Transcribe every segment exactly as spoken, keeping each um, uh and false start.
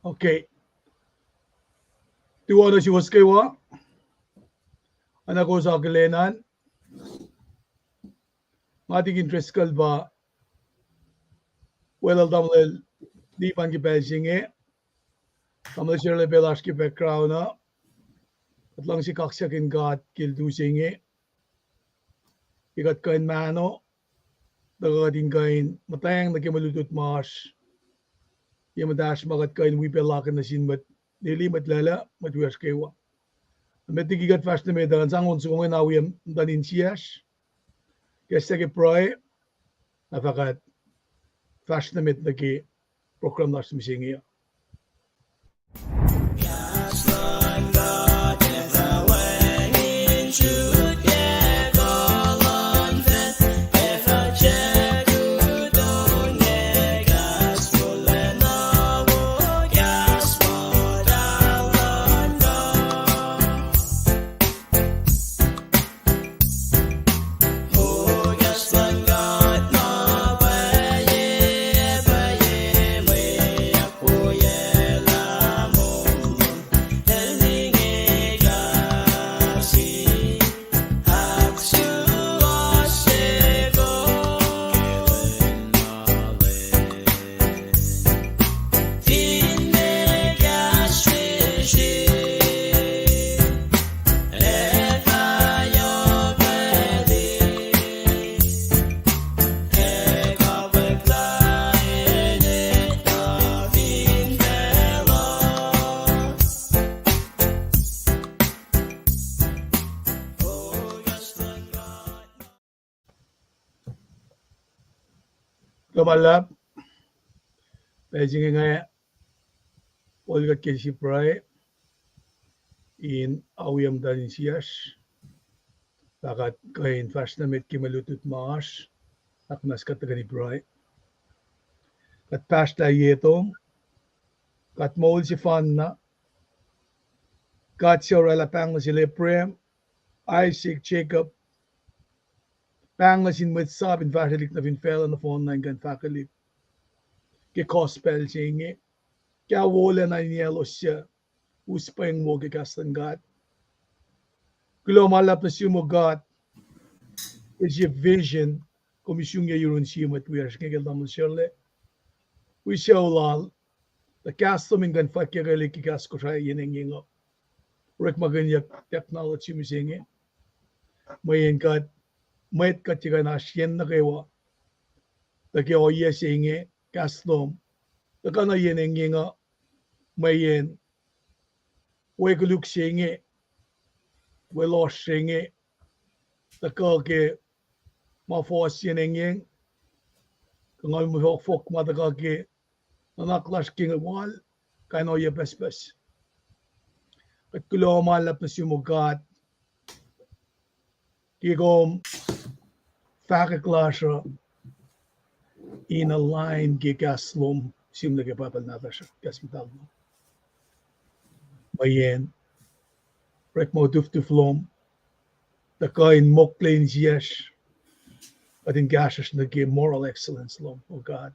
Okay. Tuwono suwos kwewa. Oacna kowos akihlen an, nga Tikin Driscoll pa weluhl tamuhlwel Lipan ke pacl se inge. Tamuhlwel Shirley pacl oasr ke background uh. Kuht luhngse kaksakihn God ke lutu se inge, ke kuht kuh in mahno, tuh kuht in kuh in muhtweng nuh ke mwe lutlut ma oasr, ye muhtahsr ma kuht kuh in wi pacl akihn nuh sin mwet lili, mwet lwelah, mwet wiyacsr kwewa. Met liki kuht fahsr nuh met uh, ngan sang on soko inge na wi muhtuhn insiyacsr, ke sahk ke pruhe, na fah kuht fahsr nuh met nuh ke program lasr mihsenge uh. Kuloh ma luhlahp, pacl se inge nga ol kuht ke srihpac pruhe in awi muhtuhn insiyacsr, lah kuht kuh in fahsr nuh met ke mwe lutlut ma oasr, ahkmas kuht tuhkweni pruhe. Kuht pahsrlah ye tom, God moul sefanna, God suc oraclah pahng nuh sel Abraham, Isaac, Jacob, pahng nuh sin mwet sap in fahsrwelihk nuh fin facluh nohfohnna in kuh in fahkwelihk ke gospel se inge, ke wolacna in elos suc us pweng wo ke kahs luhn God. Kuloh ma luhlahp nuh sum, O God, ke sie vision kom isungye yurun sie mwet wiyacsr inge ke tamuhlwel Shirley, wi sucu lal, tuh kahs lom in kuh in fwackyuckwelihk ke kahs Kosrae yen engyeng uh. Orekmakihnyuck technology mihsenge, mweyen kuht, mwet kuht tiac kuh in oasr yen nuh kwewa, tuh ke ohiyac se inge, kahs lom, tuhkuh nuh yen engyeng uh, mweyen we koluk se inge, we lohsr se inge, tuhkuh ke ma fohs yen engyeng, kuh nga muh fohkfohk ma tuhkuh ke nuhnak lasr ke wal, kain ohiyac pucspucs. Kuht kuloh ma luhlahp nuh sum, O God, ke kom fahkwack lasr uh in align ke kahs lom, sihmlac ke Bible nahtuhsr uh, kahs muhtahl lom. Mweyen orekma utuftuf lom, tuh kuh in mokle insiyacsr, kuht in kahsruhsr nuh ke moral excellence lom, O God.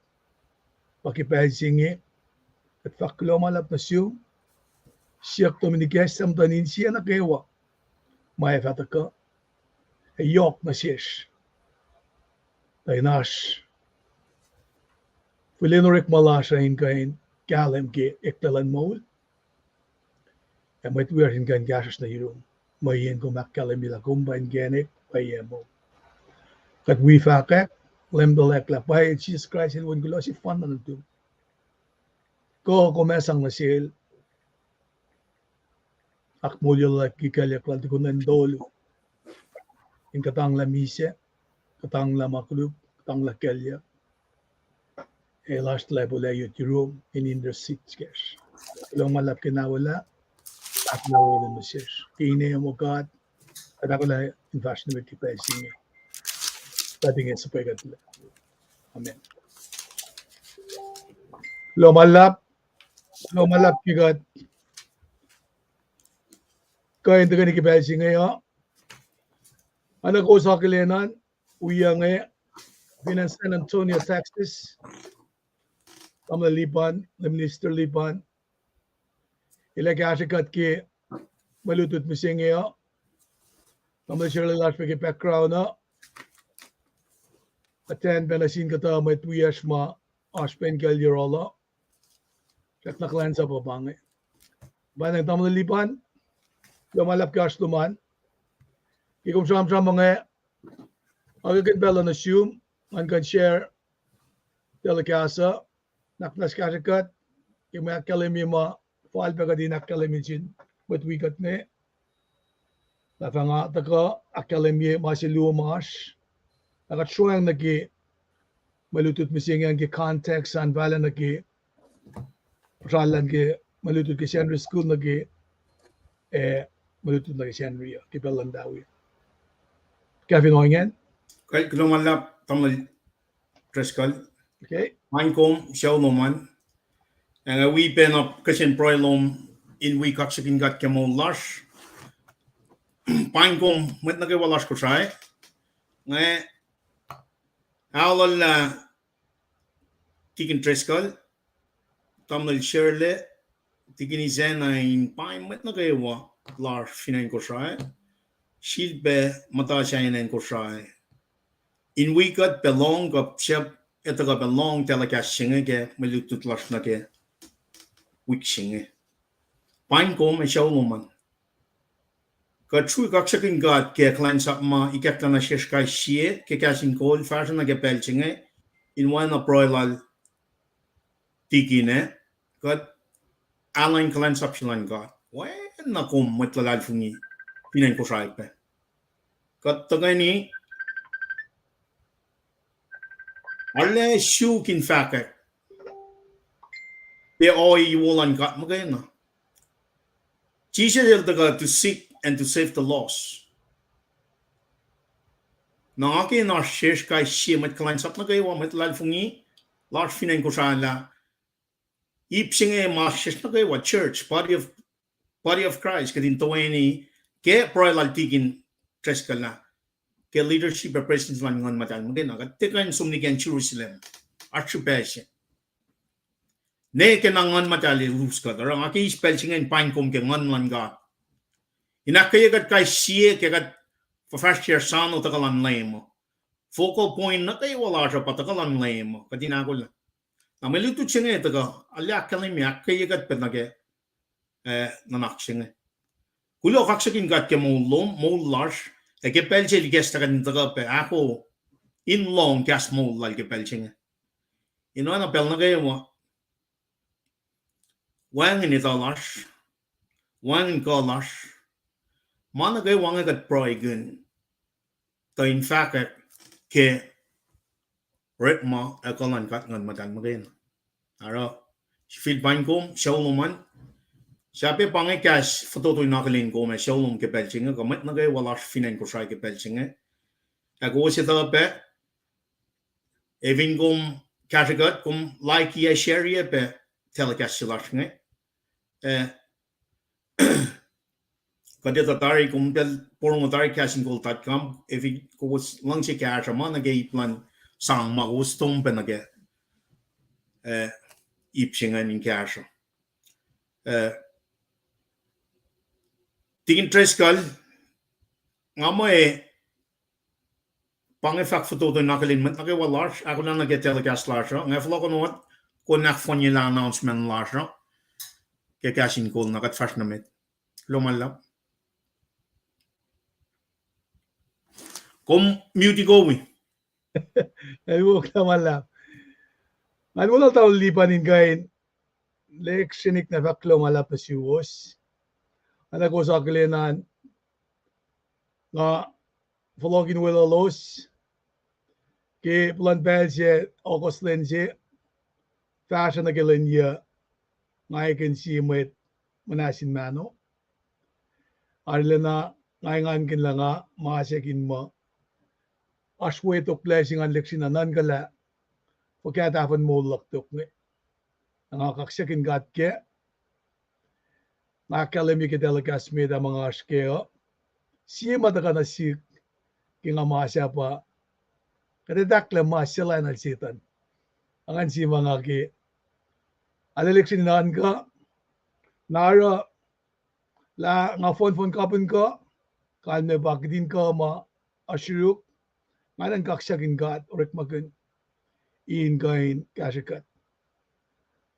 Pa ke pacl se inge, kuht fahk kuloh ma luhlahp nuh sum, siyuck lom in ikacslah muhtuhn insiyac nuh kwewa ma ac fah tuhkuh, ac yohk nuh sesr, tuh in oasr fihlin orekma lasr uh in kuh in kahlwem ke eklac luhn moul, ac mwet wiyacsr in kuh in kahsruhsr nuh yurum. Mweyen kom ahkkahlwemye lah kom pa inkacnek, pwacye, ac moul. Kuht wi fahkwack, Leum tuhlac lah pwacye Jisus Kraist el wen kuloh sefanna nuhtum. Kuh kom ac sang nuh sel, ahkmoulyellac ke kuclyuck lal tukun lwen tolu, in kuhtanglah misac, kuhtanglah ma koluk, kuhtanglah kuclyuck. Ac lasr tuhlac polac yot yurum in intercede kacsr. Kuloh ma luhlahp ke na welah, ahkolah wolacna nuh sesr. Ke inem, O God, kuht ahkolah in fahsr nuh met ke pacl se inge. Kuht inge suhpwekuhtlac. Amen. Kuloh ma luhlahp, kuloh ma luhlahp ke kuht kuh in tuhkweni ke pacl se inge uh. Oacna kowos akihlen an, wi inge, fin acn San Antonio, Texas, tamuhlwel Lipan, Minister Lipan, El ac kahsrwe kuht ke mwe lutlut mihsenge uh. Tamuhlwel Shirley lasr pac ke background uh. Attend pac nuh sin kuhtuh mwet wiyacsr ma oasr pac in kacl yohrohl uh. Srackna kuhlwacnsap uh pa inge. Pwacnwacng tamuhlwel Lipan, kuloh ma luhlahp ke oasr lom an. Ke kom sramsram inge, akihlen pacl uh nuh sum, ngan kuh in share telecast uh, nuhnak muhnahs kahsrwe kuht ke mwe ahkkahlwemye ma fal pac kuht in ahkkahlwemye sin mwet wi kuht inge. Lah fah nga tuhkuh ahkkahlwemye ma se luo ma oasr, lah kuht sroacng nuh ke mwe lutlut mihsenge an ke context an, fahlah nuh ke puhsrallah ke mwe lutlut ke Sacnri School nuh ke, eh, mwe lutlut nuh ke Sacnri uh ke pacl luhn tawi. Kafin ohingacn. Kuloh ma luhlahp, tamuhlwel Driscoll. Okay. Paing kom, sucu lom an. Ac nga wi pacna kihsen pruhe lom in wi kaksakihn God ke moul lasr. Paing kom mwet nuh kwewa lasr Kosrae. Nga aollah Tikin Driscoll, tamuhlwel Shirley, Tikin Isacna, in paing mwet nuh kwewa lasr fin acn Kosrae, sifilpac muhta sahyacn acn Kosrae, in wi kuht pac lohng kuh sahp etuh kuh pac lohng telecast se inge ke mwe lutlut lasr nuh ke wik se inge. Paing kom ac sucu lom an. Kuht srui kaksakihn God ke kuhlwacnsap ma ikacklah nuh sesr kais sie ke kahs in kol fahsruh nuh ke pacl se inge, in oacna pruhe lal Tikin ah, kuht alu in kuhlwacnsap se luhn God. Oacna kom mwet luhlahlfongi fin acn Kosrae pac. Kuht tuhkweni arlac suk in fahkwack pac ohiyac luhn God muhkwena. Jisus el tuhkuh to seek and to save the lost. Na nga ke in oasr sesr kais sie mwet kuhlwacnsap nuh kwewa, mwet luhlahlfongi lasr fin acn Kosrae lah ip se inge ma sesr nuh kwewa, church, body of, body of Christ, kuht in toeni ke pruhe lal Tikin Driscoll ah, ke leadership ac presence luhn Nguhn Muhtahl muhkwena, kuht tiac kuh in som nuh ke acn Jerusalem, oasr srihpac se. Ne ke na Nguhn Muhtahl el us kuht, oruh nga ke eis pacl se inge in paing kom ke Nguhn luhn God in ahkkweye kuht kais sie ke kuht fuhfahsryucsr sano tuhkuh luhn Leum uh. Focal point nuh kwewa lasr uh pa tuhkuh luhn Leum uh, kuht in ahkolah. Na mwe lutlut se inge tuhkuh arlac ahkkahlwemye, ahkkweye kuht pac nuh ke, eh, nuhnak se inge. Kuloh, kaksakihn God ke moul lom, moul lasr, ac ke pacl se el ikacslah kuht in tuhkuh pac ahko in lohng kahs moul lal ke pacl se inge. In oacna pacl nuh kwewa, wacngihn etuh lasr, wacngihn kuh lasr, ma nuh kwewa inge kuht pruhekihn tuh in fahkwack ke orekma ac kuh luhn God Nguhn Muhtahl muhkwena. Oruh sifil paing kom, sucu lom an. Sahp pa inge kahs fototo in akihlen kom ac sucu lom ke pacl se inge, kuh mwet nuh kwewa lasr fin acn Kosrae ke pacl se inge. Ac kowos etuh pac, ac fin kom kahsrwe kuht, kom like ac share pac telecast se lasr inge. Eh, kuht etuh tari kom pacl porongo tari kahs in kol dot com, ac fin kowos luhngse kahsruh ma nuh ke ip luhn sang ma kowos tom pac nuh ke, eh, ip se ingacn in kahsruh. Eh, Tikin Driscoll, nga mwe pa inge fahk fototo in akihlen mwet nuh kwewa lasr, ahkolah nuh ke telecast lasr uh, nga fohlohkohnot, kom ahkfohnyelah announcement lasr uh ke kahs in kol na kuht fahsr nuh met. Kuloh ma luhlahp. Kom mute-i kom wi. Ac wo, kuloh ma luhlahp. Ngan wo lal tamuhlwel Lipan in kuh in lihksreni na fahk kuloh ma luhlahp nuh suwos. Oacna kowos akihlen an, nga fohlohk in weluhlos ke puhlan pacl se, August lwen se, fahsruh nuh ke lwen yuc, nga ekihn sie mwet muhnahs in mahno. Arulacna nga engankihn lah nga masack in muh oasr wi toklac se ngan lihksreni nuhnkuhlah fuhkah tahfuhn moul luhk tok inge. Na nga kaksakihn God kac. Nga ahkkahlwemye ke telecast met ah ma nga oasr kac uh, sie ma tuhkuh nuh sihk ke nga masap uh, kuht ac tahklah ma suc lainuhl Setuhn. Ngan sie ma nga ke arlac lihksreni nuhnkuh, Na oruh lah nga fohn fohn kapin kuh, kalmac pa kihtin kuh ma asruk, nga enenuh in kaksakihn God orekmakihn in kuh in kahsrwe kuht.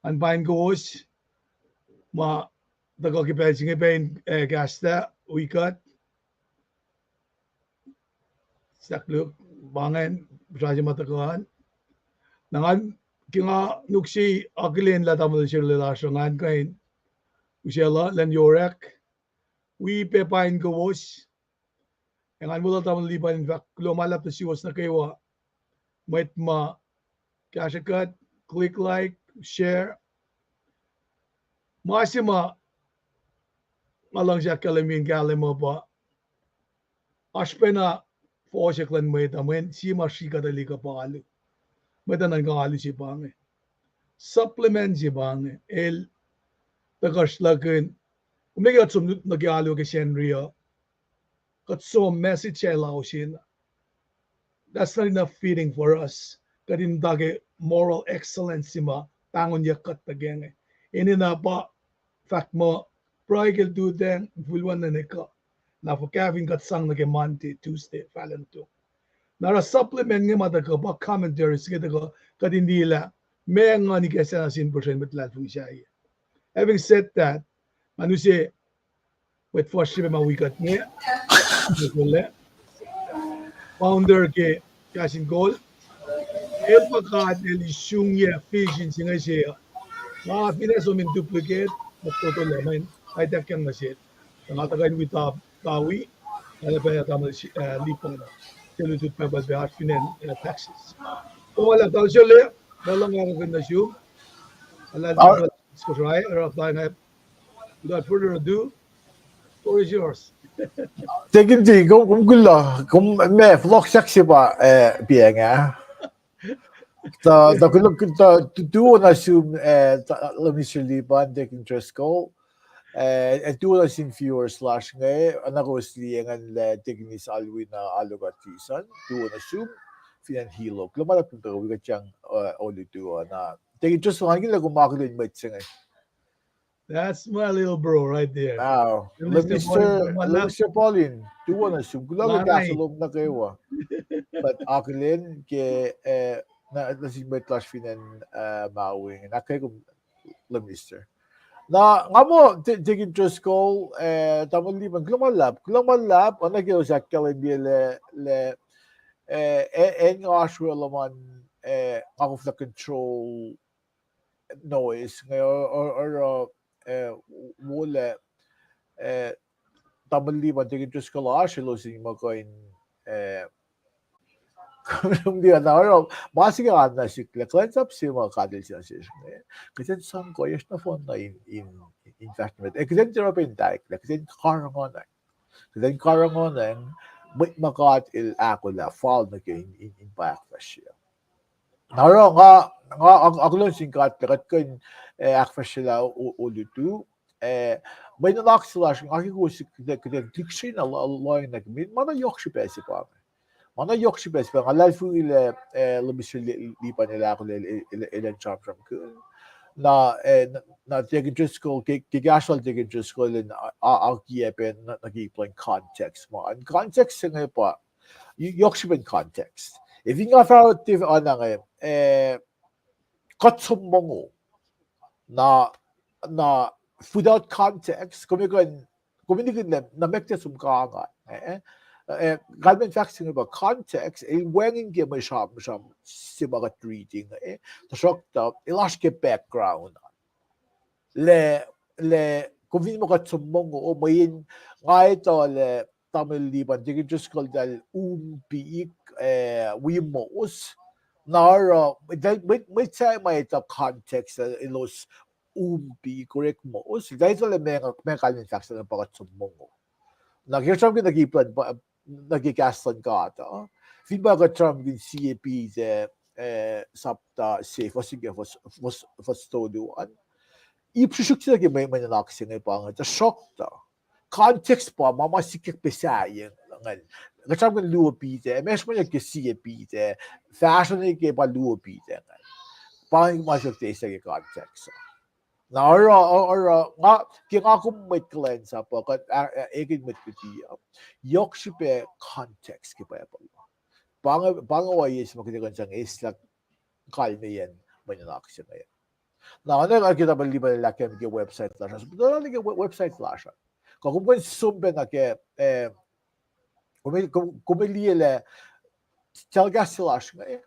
An pain kowos ma tuhkuh ke pacl se inge pac in, eh, kahslah wi kuht. Sahk luk, pa ingacn, puhsra se ma tuhkuh an. Na ngan, ke nga nuk se akihlen lah tamuhlwel Sherle lasr uh, ngan kuh in usaclah lwen yohrohk, wi pac pain kowos. Ac ngan weluhl tamuhlwel Lipan in fahk kuloh ma luhlahp nuh suwos nuh kwewa. Mwet ma kahsrwe kuht, click like, share. Ma se ma nga luhngse ahkkahlwemye in kahlwem uh pa, oasr pacna fohsack luhn mwet uh, mweyen sie ma srihk kuht uh liye kuh pa alu. Mwet uh nuhnkuh alu se pa inge. Supplement se pa inge. El tuhkuhsr luhkihn, kom liye ke kuht som nuh ke alu ke Sacnri uh, kuht som message se laosen. That's not enough feeding for us. Kuht in muhta ke moral excellence se ma pahngonyuck kuht nuh kac inge. Enenuh pa fahk muh, pruhe ke lututacng, fihl wacngihn ekuh. Na fuhkah fin kuht sang nuh ke Monday, Tuesday, fahlen tok. Na oruh supplement inge ma tuhkuh pa commentary se inge tuhkuh kuht in liye lah meac nguhn ikacslah nuh sin puhsren mwet luhlahlfongi sahyac. Having said that, nga use mwet fuhsr se pac ma wi kuht inge, founder ke Kahs in Kol. El pa God El isungyac vision se inge se uh. Nga finne som in duplicate, ma fotolah mweyen nga ituckyang nuh sel. Nga tuhkuh in wi ta, ta wi, nga na pacna tamuhlwel, eh, Lipan. Se lutlut Bible pac oasr fin acn, eh, Texas. Kom alu, tamuhlwel Sherle, ma luhngse nga kuh in nuh sum. Alu, Kosrae, oruh apply nga. Without further ado, floor is yours. Tekin T, kom, kom kuloh, kom ma fohlohk sahk se pa, eh, piacng ah. Tuh, tuh kuloh, tuh, tuh, tuh wo nuh sum, eh, tuh, Mister Lipan, Tekin Driscoll. Eh, ac tuh wo nuh sin viewers lasr inge, na kowos liye ingacn lah Tekin East Alwina Aluka Tison, tuh wo nuh sum, fin acn Hilo. Kuloh ma luhlahp kom tuhkuh wi kuht yang, eh, olutu uh na. Tekin Driscoll, ngan kihla kom akihlen mwet se inge. That's my little bro right there. Wow. Mister Paulin, tuh wo nuh sum. Kuloh ke kahs lom nuh kwewa. Kuht akihlen ke, eh, na, nuh sin mwet lasr fin acn, eh, Maui inge. Na ke kom, Mister. Na, nga muh, Tekin Driscoll, eh, tamuhlwel Lipan, kuloh ma luhlahp, kuloh ma luhlahp, oacna ke elos ahkkahlwemye lah, lah, eh, acn nga oasr we luhman, eh, nga koflah control noise inge, oruh, eh, wolac, eh, tamuhlwel Lipan, Tekin Driscoll lasr elos in muh kuh in, eh, kom liye na oruh ma se inge oacna sihk lah kuhlwacnsap se ma God El sang nuh sesr inge, kuht in sang kuhiyacsr nohfohn na in, in, in fahsr nuh met, ac kuht in tiac oruh pac in tariklac, kuht in karihngihn Kuht in karihngihn mwet ma God El ahkolah fal nuh ke in, in, in pa ahkfahsrye. Na oruh nga, nga, nga kuloh nuh sin God lah kuht kuh in, eh, ahkfahsryelah o-, olutu, eh, mwe nuhnak se lasr, nga ke kowos kuht in, kuht in lihksreni lohacng nuh ke ma na yohk srihpac se pa inge. Ma na yohk srihpac se pa inge, nga luhlahlfongi lah, eh, Mister Li-, Lipan el ahkolah el, el, el, el in sramsramkihn. Na, eh, na, na Deacon Driscoll, ke, ke kahsruh Deacon Driscoll in a, a, akiyac pac nuh, nuh ke ip luhn context ma. Context se inge pa, yohk srihpen context. Fin nga fahsr tiac oacna inge, eh, kuht som mongo. Na, na without context, kom kuh in, kom in nikihn lah nuhnak tiac som kanga. Eh, eh, kalmacn fahk se inge pa context, el wacngihn ke mwe sramsram se ma kuht riti inge, eh. Tuhsruhktuh, el oasr ke background. Lah, lah, kom fin muh kuht som mongo, mweyen nga etuh lah tamuhlwel Lipan, Deacon Driscoll eltahl umpik, eh, wi mos. Na oruh, mwet, mwet sahyac ma etuh context, eh, elos umpik, orekmos. Eltahl etuh lah meac, meac kalmacn fahk se inge pa kuht som mongo. Na ke sramsramkihn nuh ke ip luhn, nuh ke kahs luhn God uh, fin pa kuht sramsramkihn sie Peter, eh, sapta se, fuhs inge, fuhs, fuhs, fuhs tolu an. Ip srihsrihk se nuh ke mwe, mwe nuhnak se inge pa inge, tuhsruhktuh context pa ma, ma sikyak pac sahyac ingacn. Kuht sramsramkihn luo Peter, ma srihmeyuck ke sie Peter, fahsruh nuh ke pa luo Peter ingacn. Pa inge ma sikyak pac sahyac ke context. Na oruh, oruh, nga, ke nga kom mwet kuhlwacnsap uh, kuht, ah, ah, ekihn mwet luti uh, yohk srihpac context ke Bible. Pa inge, pa inge ohiyac se ma kuht kuh in sang eislah kalmeyacn mwe nuhnak se inge. Na, oacna ke tamuhlwel Lipan el ahkkahlwemye ke website lasr uh, so, tuh ke we-, website lasr uh. Kuh kom kuh in som pacna ke, eh, kom, kom, kom liye lah telecast se lasr inge,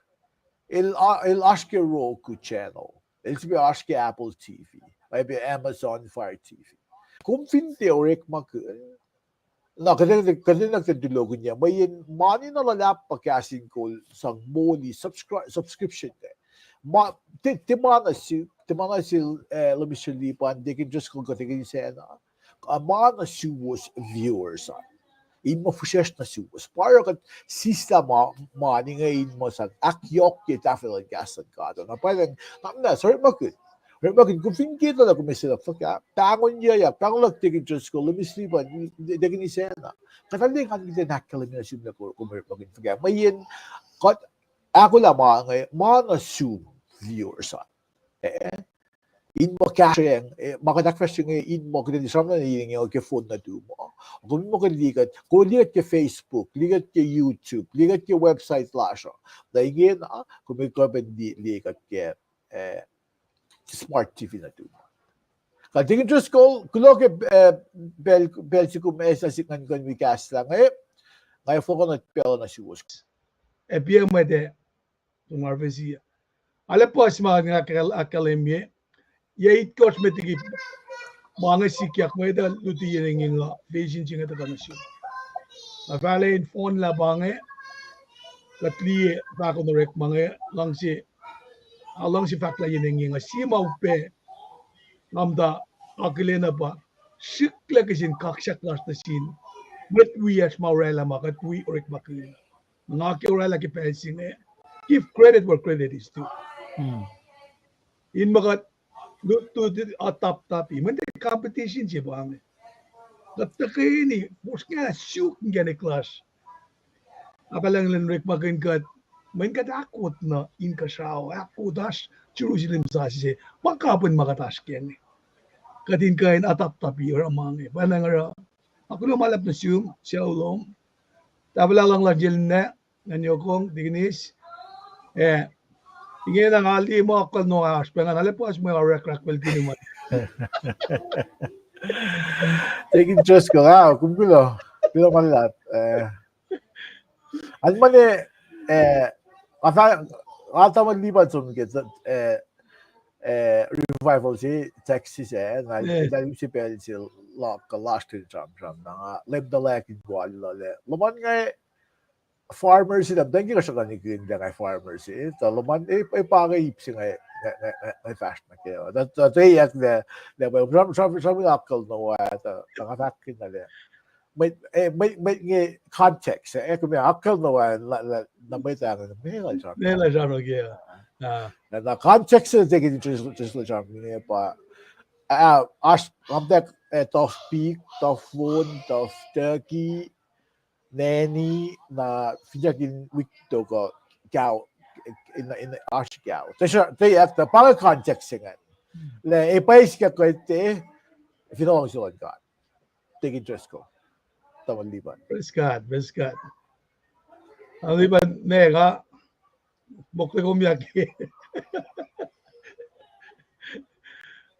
el, a, el oasr ke Roku channel. El sifilpac oasr ke Apple T V, oacyacpac Amazon Fire T V. Kom fin tiac orekmakihn, na kuht, kuht, kuht in tulokihnyac, mweyen mani na luhlahp pa kahs in kol sang moli subscri-, subscription inge. Ma, tiac, tiac ma nuh sihk, tiac ma nuh sel, eh, Lemister Lipan, Deacon Driscoll kuh Deacon Isacna. Ah, ma nuh suwos viewers an. In muh fihsracsr nuh suwos. Pa oruh kuht sislah ma, mani inge in muh sang ahkyohkye tahfwelah luhn kahs luhn God. Na pwacye, na, na, orekmakihn. Orekmakihn, kom fin ke tuh lah kom esalah fuhkah, pahngonyuyak, pahngonyuyak Deacon Driscoll, Lemister Lipan, Deacon Isacna. Kuht arlac ngan kuht in ahkkahlwemye nuh sum lah kom orekmakihn fuhkah. Mweyen kuht ahkolah ma inge, ma nuh sum viewers an. Eh, in muh kahsrweyang, eh, ma kuht ahkfahsrye inge, in muh kuht in sramsram nuh ye inge ke phone nuhtum uh. Kom in muh kuht liye kuht, kom liye kuht ke Facebook, liye kuht ke YouTube, liye kuht ke website lasr uh. Na ingena, kom in kuh in liye, liye kuht ke, eh, smart T V nuhtum. Kuht Deacon Driscoll, kuloh ke, eh, pacl, pacl se kom eis nuh sihk ngan kuh in wi kahslah inge, nga fohlohk nuh pacl nuh suwos. Ac pa mwet ah, tumarfesi. Arlac puhs ma nga ahkkahlwemye. Yac itkohsr met liki ma inge sikyak, mwet uh luti yen engyeng uh, vision se inge tuhkuh nuh sum. Na fahlac in fohnlah pa inge, kuht liye fahko in orekma inge, luhngse, a luhngse fahk lah yen engyeng uh, sie ma upac, nga muhta akihlen uh pa, srihklac kihsin kaksak lasr nuh sin mwet wiyacsr ma orwaclah ma kuht wi orekmakihn. Nga ke orwaclah ke pacl se inge, give credit where credit is due. In muh kuht lutlut ataptapi, mweyen competition se pa inge. Kuht tuhkweni, fosrngah suk inkacnek lasr. Apalahnglen orekmakihn kuht, mweyen kuht ahkot nuh inkuhsrao, ahkot oasr Jerusalem sasuc se, ma kapihn ma kuht oasr kac inge. Kuht in kuh in ataptapi oruh ma inge. Pwacnwacng oruh, nga kuloh ma luhlahp nuh sum, sucu lom. Tahfwelah luhngse lal Jelna, ngan yokong, Deacon Is. Eh, ingena nga liye muh akucl Noah oasr pacna, na lah puhs mwe orekmakihn ma. Deacon Driscoll, ah, kom kuloh, kuloh ma luhlahp, eh. An mane, eh, nga fah, nga tamuhlwel Lipan som ke, eh, eh, revival se Texas ah, na, eh, na use pacl se luhk kuh lasr in sramsram, na nga leum tuhlac in wal lah, lah luhman inge farmers, na muhtwacn ke kasrkuhn ikihn lah nga farmers, eh, tuh luhman, eh, eh, pa inge ip se nga, nga, nga, nga fahsr nuh kac. Tuh, tuh, tuh, eh, lah, lah, sram, sram, sram, akucl Noah, tuh, tuh nga fahk na lah mwet, eh, mwet, mwet inge context, eh, kom ac akucl Noah, na, na, na mwet ah, meac elan sram, meac elan sram nuh kac. Na, na context se Deacon Driscoll, Driscoll sram inge pa, ah, oasr, nga muhta, eh, tough pig, tough loin, tough turkey, nanny, na finsrak in wik tok uh, cow, in, in oasr cow. Tuh sra, tuh yak, tuh pa inge context se ingacn. Lah, eh, pwacye sikyak kuht, eh, fin luhngse luhn God. Deacon Driscoll. Tamuhlwel Lipan. Praise God, praise God. Tamuhlwel Lipan, ne nga, mokle kom yak.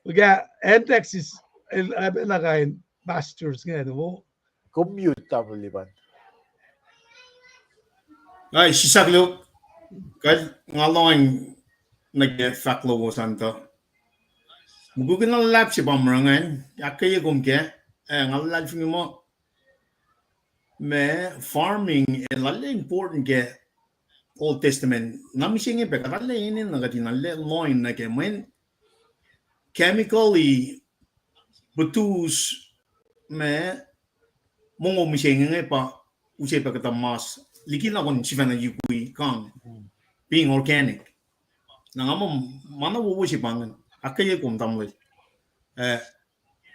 Okay, acn Texas, el, apacna kain pastors ingacn, wo. Kom mute, tamuhlwel Lipan. Ai, sisaklu, kuh nga lohacng nuh ke fahk lowos an tuh. Mukwikwi na luhlahp se pa mura ingacn, ahkkweye kom kac, eh, nga luhlahlfongi muh, ma farming, eh, lal important ke Old Testament. Na mihsenge pac, kuht arlac enenuh kuht in arlac lohacng nuh ke mweyen chemically produce ma mongo mihsenge inge pa use pac kuhtuh mas likina kom sifacna yukwi kang, being organic. Na nga muh ma na wowo se pa ingacn, ahkkweye kom tamuhlwel. Eh,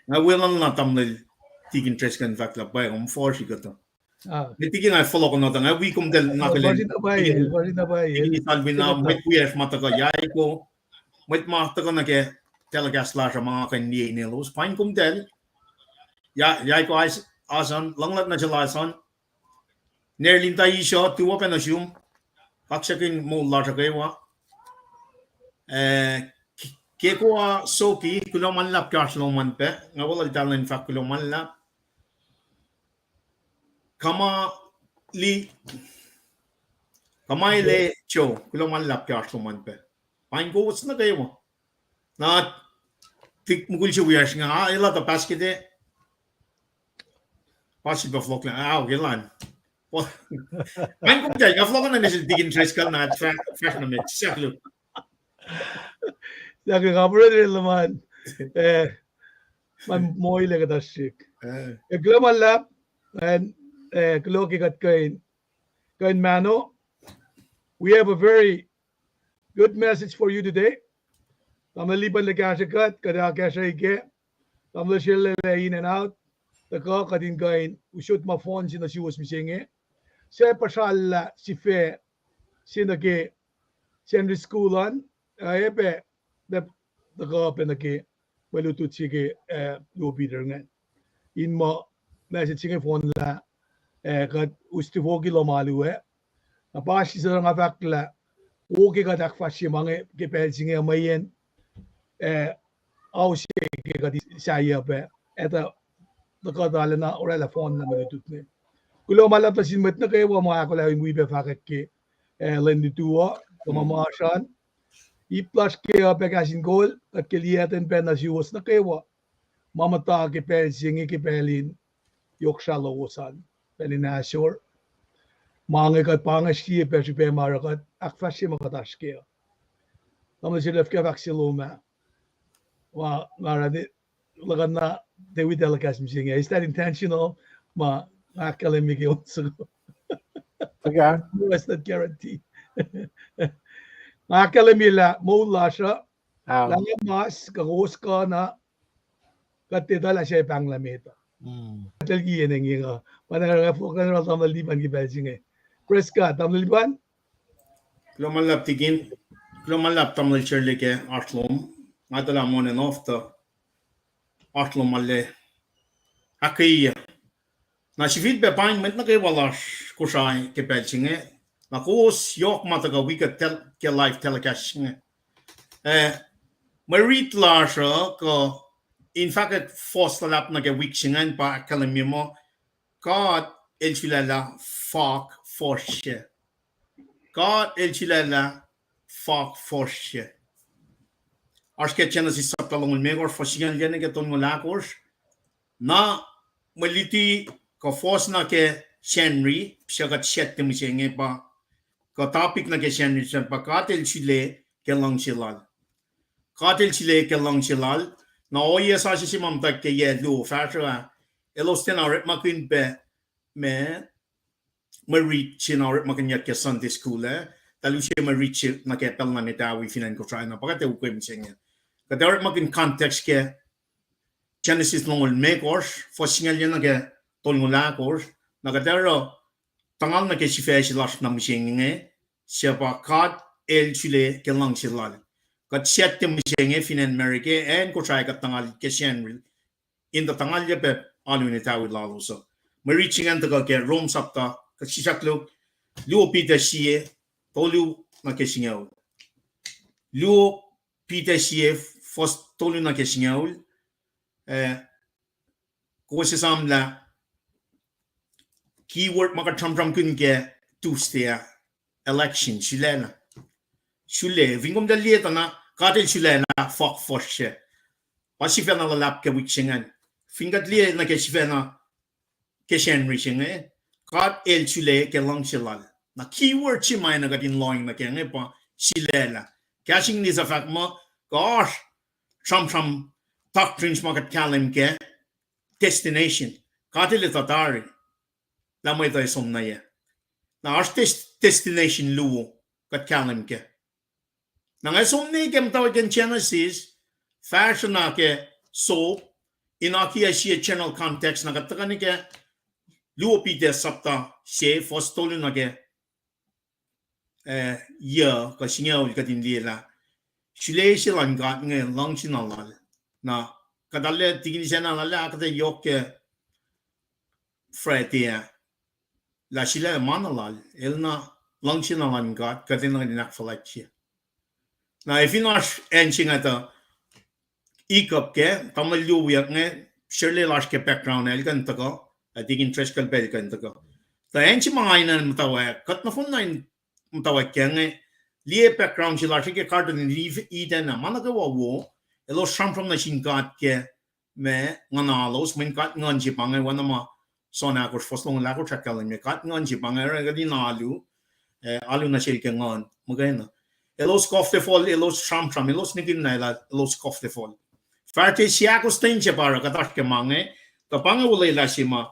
nga weluhl na tamuhlwel Deacon Driscoll in fahk lah pwacye kom fuhsr kuhtuh. Met liki nga fohlohk nuh tuh nga wi komtal na kelen Deacon Salvina, mwet wiyacsr ma tuhkuh Yaiko, mwet ma tuhkuh nuh ke telecast lasr uh ma nga kuh in liye in elos. Paing komtal, ya, yac ko as-, asan, luhngluhk nuh sel asan, Nerlin Taisho, tuo pac nuh sum, kaksakihn moul lasr uh kwewa. Eh, Ke-, Kekoa Soki, kuloh ma luhlahp ke oasr lom an pac, nga welwel talan fahk kuloh ma luhlahp. Kama Li, Kamaile Joe, kuloh ma luhlahp ke oasr lom an pac. Paing kowos nuh kwewa. Na, tik mukul se wiyacsr nga, ah, elah tuh basket e. Pasil pa fohlohklah, ah, okay, lan. Paing komtal, nga fohlohk na nuh sel Tikin Driscoll na, fahsr nuh met, sahk luk. Sahk luk, operator luhman. Eh, ma moile kuhtuh srihk. Eh, kuloh ma luhlahp, and, eh, kuloh ke kuht kuh in, kuh in mahno. We have a very good message for you today. Tamuhlwel Lipan el kahsrwe kuht, kuht akacsruhi kac. Tamuhlwel Shelele in and out. Tuhkuh kuht in kuh in usot ma fohn se nuh suwos mihsenge. Suc puhsrallah sifac se nuh ke Sacnri School an, uh, ac pac, tuhkuh pac nuh ke mwe lutlut se ke, uh, luo Peter ingacn. In muh message se inge fohnlah, uh, kuht us tifoki lohm alu ac. Na pa sisacng nga fahk lah wo ke kuht ahkfahsrye ma inge ke pacl se inge uh mweyen, uh, ao se ke kuht sahyac pac, etuh, tuhkuh tuh arulacna oraclah fohnlah mwe lutlut inge. Kuloh ma luhlahp nuh sin mwet nuh kwewa ma ahkolah in wi pac fahkwack ke, uh, lwen lutu uh, kuh ma masr an. Ip lasr ke uh pac kahs in kol, kuht ke liyaten pac nuh suwos nuh kwewa ma muhta ke pacl se inge ke pacl in yohk srah lowos an, pacl in ahsor. Ma inge kuht pa inge sie pac srihpac ma oruh kuht ahkfahsrye ma kuht oasr ke uh. Tamuhlwel Shelele, fahk se lom ah. Ma nga oruh, luhkuhn na David el kahs mihsenge. Is that intentional? Ma nga ahkkahlwemye ke on soko. Okay. No, it's not guaranteed. Nga ahkkahlwemye lah moul lasr uh, lah nga mas kuh kowos kuh na, kuht etuh lah se pahnglah met uh. Kuht el kiyen engyeng uh. Pa na nga fohlohk nuh sel Tamuhlwel Lipan ke pacl se inge. Prescott, Tamuhlwel Lipan? Kuloh ma luhlahp Tikin. Kuloh ma luhlahp Tamuhlwel Shelele ke oasr lom. Nga tuh lah monen oftuh oasr lom ma le ahkkweye. Na sifilpac paing mwet nuh kwewa lasr Kosrae ke pacl se inge. Na kowos yohk ma tuhkuh wi kuht ke live telecast se inge. Eh, mwe rit lasr uh kuh in fahkwack fohs luhlahp nuh ke wik se ingacn pa ahkkahlwemye muh God el sulaclah fok fosrye. God el sulaclah fok fosrye. Oasr ke Genesis sapta longoul limekohsr, fuhs singucul liye nuh ke tolngoul ahkosr. Na mwe luti kuh fohs nuh ke Sacnri suc kuht siyuck mihsenge pa, kuh topic nuh ke Sacnri suc pa God el sule ke luhngse lal. God el sule ke luhngse lal. Na ohiyac sasuc se ma muhtwacwacack ke yac luo fahsruh ah, elos tiacna orekmakihn pac ma, mwe rit se na orekmakihnyuck ke Sunday school ah, tuh use mwe rit se nuh ke pacl na met ah wi fin acn Kosrae na pa kuht ac ukwe mihsenge. Kuht orekmakihn context ke Genesis longoul limekohsr, fuhs singucul liye nuh ke tolngoul ahkosr, na kuht oruh tuhngal nuh ke sifac se lasr na mihsenge inge, suc pa God el sule ke luhngse lal. Kuht siyuck mihsenge fin acn America, acn Kosrae kuht tuhngal ke Sacnri, in tuh tuhngalye pac alu in etawi lalos uh. Mwe rit se ingacn tuhkuh ke Rom sapta, kuht sisahk luk, luo Peter sie, tolu nuh ke singucul. Luo Peter sie, fuhs tolu nuh ke singucul, eh, kowos esamlah keyword ma kuht sramsramkihn ke Tuesday ah, election, sulaclah. Sule, fin kom tuh liye tuh na, God el sulaclah fok fosrye. Pa sifacna luhlahp ke wik se ingacn. Fin kuht liye nuh ke sifacna ke Sacnri se inge, God el sule ke luhngse lal. Na keyword se ma na kuht in lohng nuh ke inge pa sulaclah. Kahs English uh fahk muh, kuh oasr sramsram doctrines ma kuht kahlwem kac, destination. God el etuh tari lah mwet uh ac som nuh yac. Na oasr des-, destination luo kuht kahlwem kac. Na nga som nuh ke muhtwacwacack in Genesis, fahsruh na ke sop, in akiyac sie general context na kuht tuhkuh nuh ke luo Peter sapta se, fuhs tolu nuh ke, eh, yuh, kuh singucul kuht in liye lah Sulaclah se luhn God inge luhngse na lal. Na kuht arlac, tikin sacna arlac ahkuhtweyac yohk ke Friday ah, lah sulaclah ma na lal, el na luhngse na luhn God, kuht enenuh in ahkfuhlwactye. Na efin oasr acn se inge tuh ikup kac, tamuhlwel luo wiyuck inge, Shirley lasr ke background ah el kuh in tuhkuh, ac tikin Driscoll pacl kuh in tuhkuh. Tuh acn se ma nga enenuh in muhtwacwacack, kuht nohfohn na in muhtwacwacack kac inge, liye background se lasr ke Garden of Eden ah, ma nuh kwewa wo, elos sramsram nuh sin God ke ma nguhnalos, mweyen God nguhn se pa inge, oacna ma John ahkosr fuhs longoul ahkosr ahkkahlwemye, God nguhn se pa inge, oruh kuht in alu, eh, alu nuh sel ke nguhn muhkwena. Elos kof tefuhl, elos sramsram, elos nihkihn na elos kof tefuhl. Fahsr seahkostwen se pa oruh kuht oasr ke ma inge, tuh pa inge olwelah se ma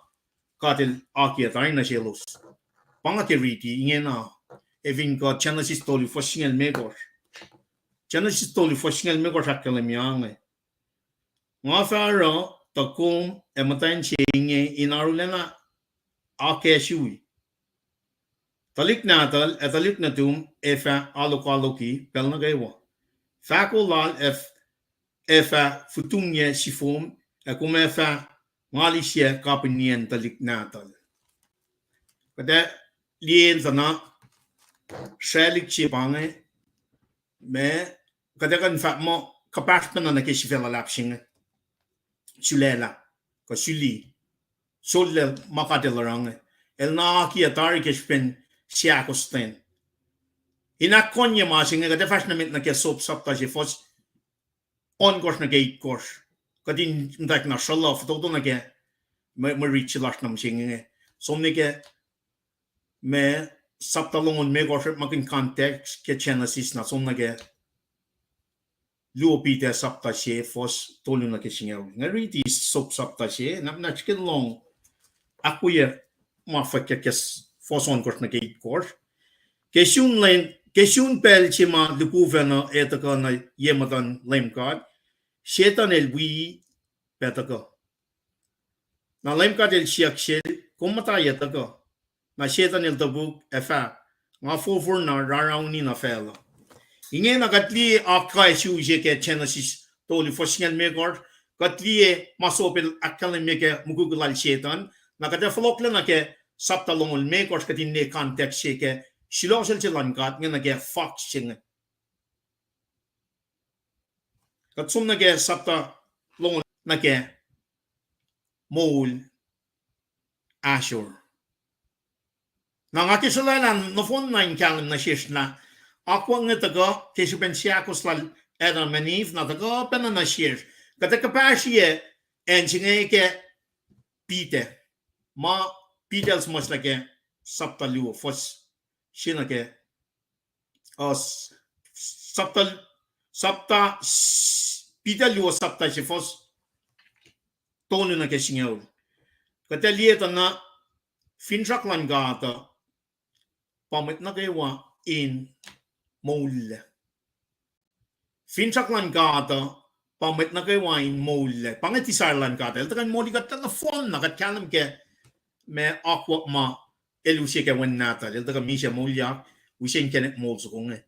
God el akiyac tari nuh selos. Pa nga ke riti ingena, efin kuh Genesis tolu fuhs singucul limekohsr. Genesis tolu fuhs singucul limekohsr ahkkahlwemye inge. Nga fah oruh tuh kom ac muhtwacn se inge in arulacna akacsruhi. Tuhlihk nahtuhl ac tuhlihk nuhtum ac fah alokaloki pacl nuh kwewa. Fahko lal ac f-, ac fah fotungyac sifom, ac kom ac fah ngalisyac kapihn niyacn tuhlihk nahtuhl. Kuht ac liye tuh na sraclihk se pa inge, ma kuht ac kuh in fahk muh kuhpahsr pacna nuh ke sifac luhlahp se inge. Sulaclah, kuh suli, sollac ma God el oruh inge. El na akiyac tari ke srihpen seahkostwen. In ahkkonye ma se inge kuht ac fahsr nuh met nuh ke Job sapta se fuhs ohnkohsr nuh ke itkohsr. Kuht in muhtwacwacack na sruhluh fototo nuh ke mwe, mwe rit se lasr nuh mihsenge inge. Som nuh ke ma sapta longoul limekohsr, orekmakihn context ke Genesis na som nuh ke luo Peter sapta se fuhs tolu nuh ke singucul. Nga riti Job sapta se, na, na srihke lohng ahkwoye ma fwackyak ke fuhs ohnkohsr nuh ke itkohsr. Ke sun lwen, ke sun pacl se ma lihpufacn uh ac tuhkuh nuh ye muhtuhn Leum God, Setuhn el wi pac tuhkuh. Na Leum God el siyuck sel, kom muhta yac tuhkuh? Na Setuhn el topuk ac fahk, nga forfor na rarauni nuh facluh. Ingena kuht liye akacsruhi se ke Genesis tolu fuhs singucul limekohsr, kuht liye ma Job el ahkkahlwemye ke mukwikwi lal Setuhn, na kuht ac fohlohklac nuh ke sapta longoul limekohsr kuht in liye context se ke sulohsel se luhn God inge nuh ke fox se inge. Kuht som nuh ke sapta longoul nuh ke moul Asshur. Na nga ke sulaclah nohfohn na in kahlwem nuh sesr lah akwuck inge tuhkuh ke srihpen seahkos lal Adam and Eve, na tuhkuh pacna nuh sesr. Kuht ac kuhpahsriyac acn se inge ke Peter. Ma Peter el suhmuhslah ke sapta luo fuhs se nuh ke, uh, sapta, sapta, Peter luo sapta se fuhs tolu nuh ke singucul. Kuht ac liye tuh na finsrak luhn God uh pa mwet nuh kwewa in moullac. Finsrak luhn God uh pa mwet nuh kwewa in moullac. Pa inge desire luhn God. El tuhkuh in moli kuht nohfohn na kuht kahlwem ke ma akwuck ma el use ke wen nahtuhl. El tuhkuh misac moulyak, use inkacnek moul soko inge.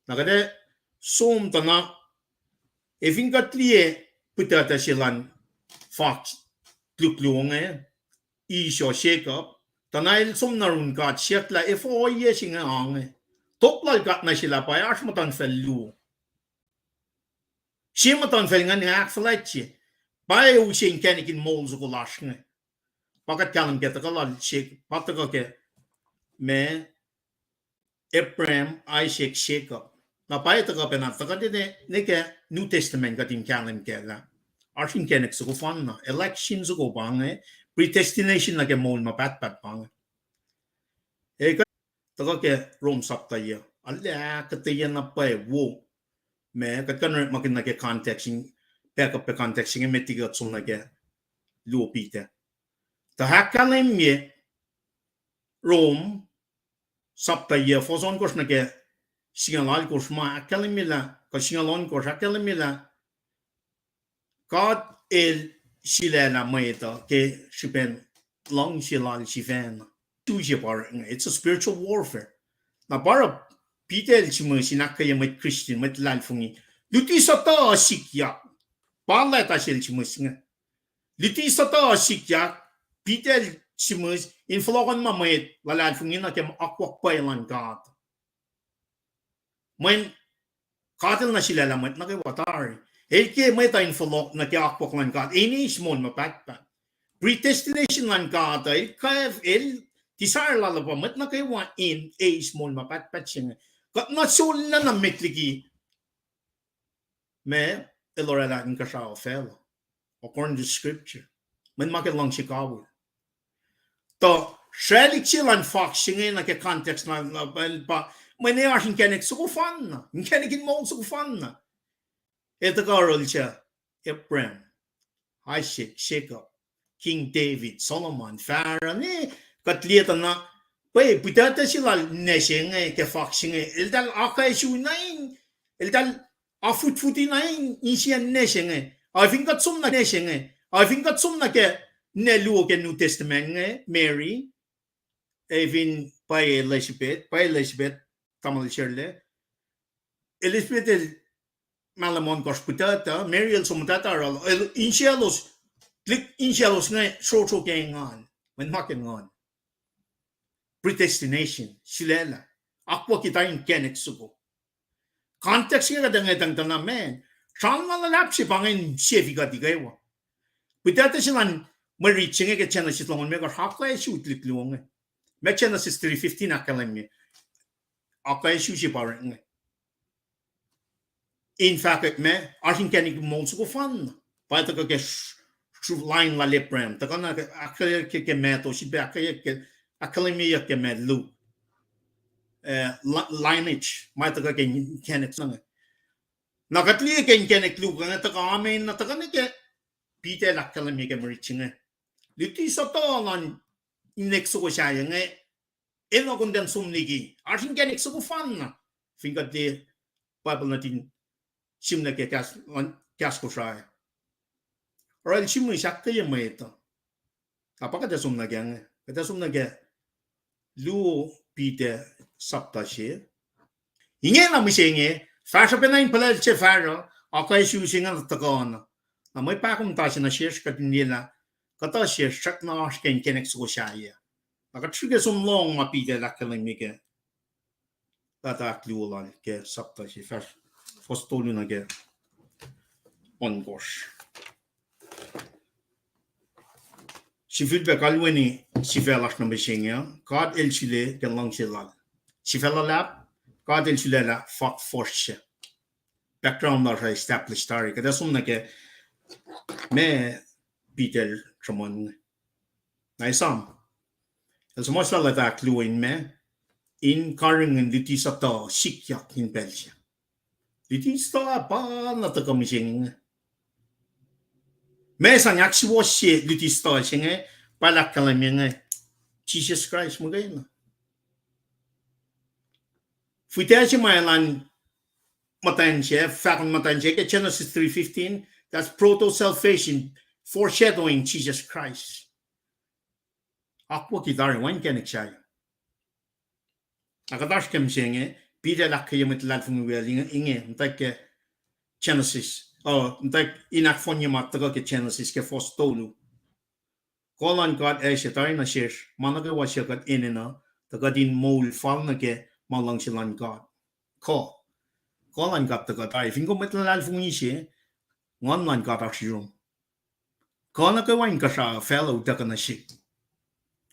Na kuht ac som tuh na, ac fin kuht liye puhtuhtuh se luhn fox lukluo inge, Esau, Jacob, tuh na el som nuh yurin God siyuck lah efuh ohiyac se inge ange. Top lal God nuh sel ah pa oasr muhtuhnfacl luo. Sie muhtuhnfacl ingacn ahkfuhlwactye. Pa ac use inkacnek in moul soko lasr inge. Pa kuht kahlwem ke tuhkuh lal Jac-, pa tuhkuh ke ma Abraham, Isaac, Jacob. Na pa ac tuhkuh pacna tuhkuh ne, ne ke New Testament kuht in kahlwem kac lah oasr inkacnek soko fanna, election soko pa inge, predestination nuh ke moul ma pahtpaht pa inge. Ac kuht tuhkuh ke Rom sapta yuh, arlac ahkuhtweyac na pwacye wo. Ma kuht kuh in orekmakihn nuh ke context in, back up ke context inge met liki kuht som nuh ke luo Peter. Tuh ahkkahlwemye Rom sapta yuh, fuhs ohnkohsr nuh ke singucul alkohsr ma ahkkahlwemye lah, kuh singucul ohnkohsr ahkkahlwemye lah God el sulaclah mwet uh ke srihpen luhngse lal sifacna. Tuh se pa oruh inge, it's a spiritual warfare. Na pa oruh Peter el sihmihs in ahkkweye mwet Christian, mwet luhlahlfongi, Luti suhtuh sikyak. Pa leta sel sihmihs inge. Luti suhtuh sikyak, Peter el sihmihs, in fohlohkohn ma mwet luhlahlfongi nuh ke akwuck pwacye luhn God. Mweyen God el nuh sulaclah mwet nuh kwewa tari. El ke mwet uh in fohlohk nuh ke akwuck luhn God, in eis moul ma pahtpaht. Predestination luhn God uh, el kav, el desire lal uh pa mwet nuh kwewa in eis moul ma pahtpaht se inge. Kuht nuh sollah na met liki ma el oraclah inkuhsrao facluh, according to scripture. Mweyen ma ke luhngse kawihl. Tuh sraclihk se luhn fahk se inge nuh ke context na, na, pa, mweyen oasr inkacnek soko fanna, inkacnek in moul soko fanna. El tuhkuh oruhl suc Abraham, Isaac, Jacob, King David, Solomon, Pharaoh, ne kuht liye tuh na, pwe puhtuhtuh se lal ninac se inge ke fahk se inge, eltahl akacsruhi na in, eltahl afutfuti na in, insiyacn ninac se inge. Ac fin kuht som nuh ke ninac se inge, ac fin kuht som nuh ke ninac luo ke New Testament inge, Mary, ac fin pwacye Elizabeth, pwacye Elizabeth, tamuhlwel Shirley. Elizabeth el mahlwem ohnkohsr puhtuhtuh, Mary el som muhtwacta oruhl, el insiyaclos, tuhlihk insiyaclos inge srohsroh ke engan, mweyen ma ke engan. Predestination, sulaclah. Akwuck tari inkacnek soko. Context inge kuht ngwetacng tuh na mweyen sramsram luhlahp se pa ingacn sef kuht ikewa. Puhtuhtuh se lal mwe rit se inge ke Genesis longoul limekohsr, akacsruhi tuhlihk luo inge. Ma Genesis three fifteen ahkkahlwemye, akacsruhi se pa orekma inge. In fahkwack ma, oasr inkacnek moul soko fanna. Pa tuhkuh ke s-, s-, line lal Abraham. Tuhkuh na ke, ahkkweye ke, ke Matthew, srihpac ahkkweye ke, ahkkahlwemyeyuck ke ma Luke. Eh, li-, lineage, ma tuhkuh ke inkacnek se inge. Na kuht liye ke inkacnek Luke inge tuhkuh, amen, na tuhkuh nuh ke Peter el ahkkahlwemye ke mwe rit se inge. Luti suhtuh luhn inkacnek soko sahyac inge, enenuh kuht in som liki. Oasr inkacnek soko fanna. Fin kuht liye Bible nuhtin, sihmlac ke kahs, kahs Kosrae. Oruh el sihmihs ahkkweye mwet uh. Na pa kuht ac som nuh ke inge. Kuht ac som nuh ke luo Peter sapta se. Ingena mihsenge, fahsruh pacna in puhlah se fahsruh, akacsruhi se inge tuhkuh na. Na mwe pahkomuhta se nuh sesr kuht in liyelah, kuhtuh sesr srackna oasr ke inkacnek soko sahyac. Na kuht srihke som lohng ma Peter el ahkkahlwemye ke leta ahkluo lal ke sapta se, fahsr, fuhs tolu nuh ke ohnkohsr. Sifilpac kalweni sifac lasr nuh mihsenge, God el sule ke luhngse lal. Sifac luhlahp, God el sulaclah fahk fuhsr se. Background lasr uh establish tari. Kuht ac som nuh ke ma Peter el sruhmuhn. Na esam. El suhmuhslah leta ahkluo in ma, in karihngihn luti suhtuh sikyak in pacl se. Luti suhtuh pa na tuhkuh mihsenge. Ma sang ahksuwohsye luti suhtuh se inge, pa el ahkkahlwemye inge, Jisus Kraist muhkwena. Fihtac se ma elan muhtwacn se, fahkon muhtwacn se ke Genesis three fifteen, that's proto-salvation, foreshadowing Jesus Christ. Akwuck tari, wacngihn inkacnek sahyac. Na kuht oasr ke mihsenge, Peter el ahkkweye mwet luhlahlfongi wiyacl inge, inge, muhtwacwacack ke Genesis, uh, muhtwacwacack in ahkfohnye ma tuhkuh ke Genesis ke fuhs tolu. Kuh luhn God ase tari nuh sesr, ma nuh kwewa suc kuht enenuh, tuh kuht in moul fal nuh ke ma luhngse luhn God. Kuh. Kuh luhn God tuhkuh tari, fin kom mwet luhlahlfongi se, Nguhn luhn God oasr yurum. Kuh nuh kwewa inkuhsrao facluh utuckuh nuh sihk.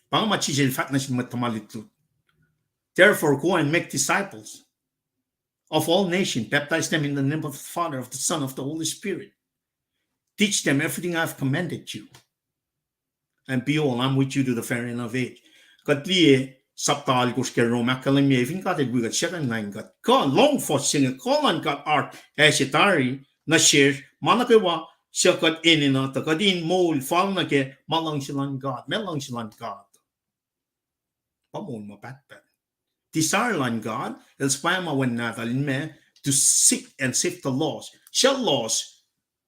Pa inge ma Jisus el fahk nuh sin mwet tuhma lutlut. Therefore, go and make disciples of all nations, baptize them in the name of the Father, of the Son, of the Holy Spirit. Teach them everything I have commanded you. And behold, I'm with you to the very end of age. Kuht liye sapta alkosr ke Rom ahkkahlwemye, fin God el wi kuht, suc kuh in lain kuht. Kuh, lohng fuhs se inge, kuh luhn God oasr ase tari nuh sesr, ma nuh kwewa suc kuht enenuh, tuh kuht in moul fal nuh ke ma luhngse luhn God, ma luhngse luhn God. Pa moul ma pahtpaht. Desire luhn God, el suhpwacma Wen nahtuhl in ma, to seek and save the lost. Suc lost?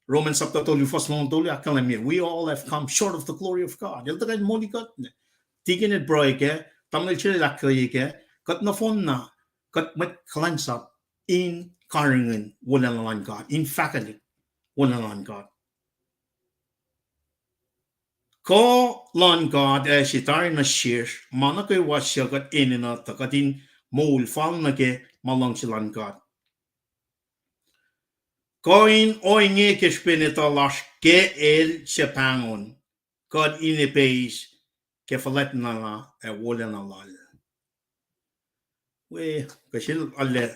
Romans sapta tolu, fuhs longoul tolu ahkkahlwemye, we all have come short of the glory of God. El tuhkuh in moli kuht. Tikin el pruhe kac, tamuhlwel Shirley el ahkkweye kac, kuht nohfohn na, kuht mwet kuhlwacnsap in karihngihn wolacna luhn God, in fahkwelihk wolacna luhn God. Kuh luhn God ac se tari nuh sesr, ma nuh kwewa suc kuht enenuh tuh kuht in moul fal nuh ke ma luhngse luhn God. Kuh in ohinge ke srihpen etuh lasr ke El suc pahngon kuht in eis ke fuhlwactlacna ac wolacna Lal. We, kuh sel alu,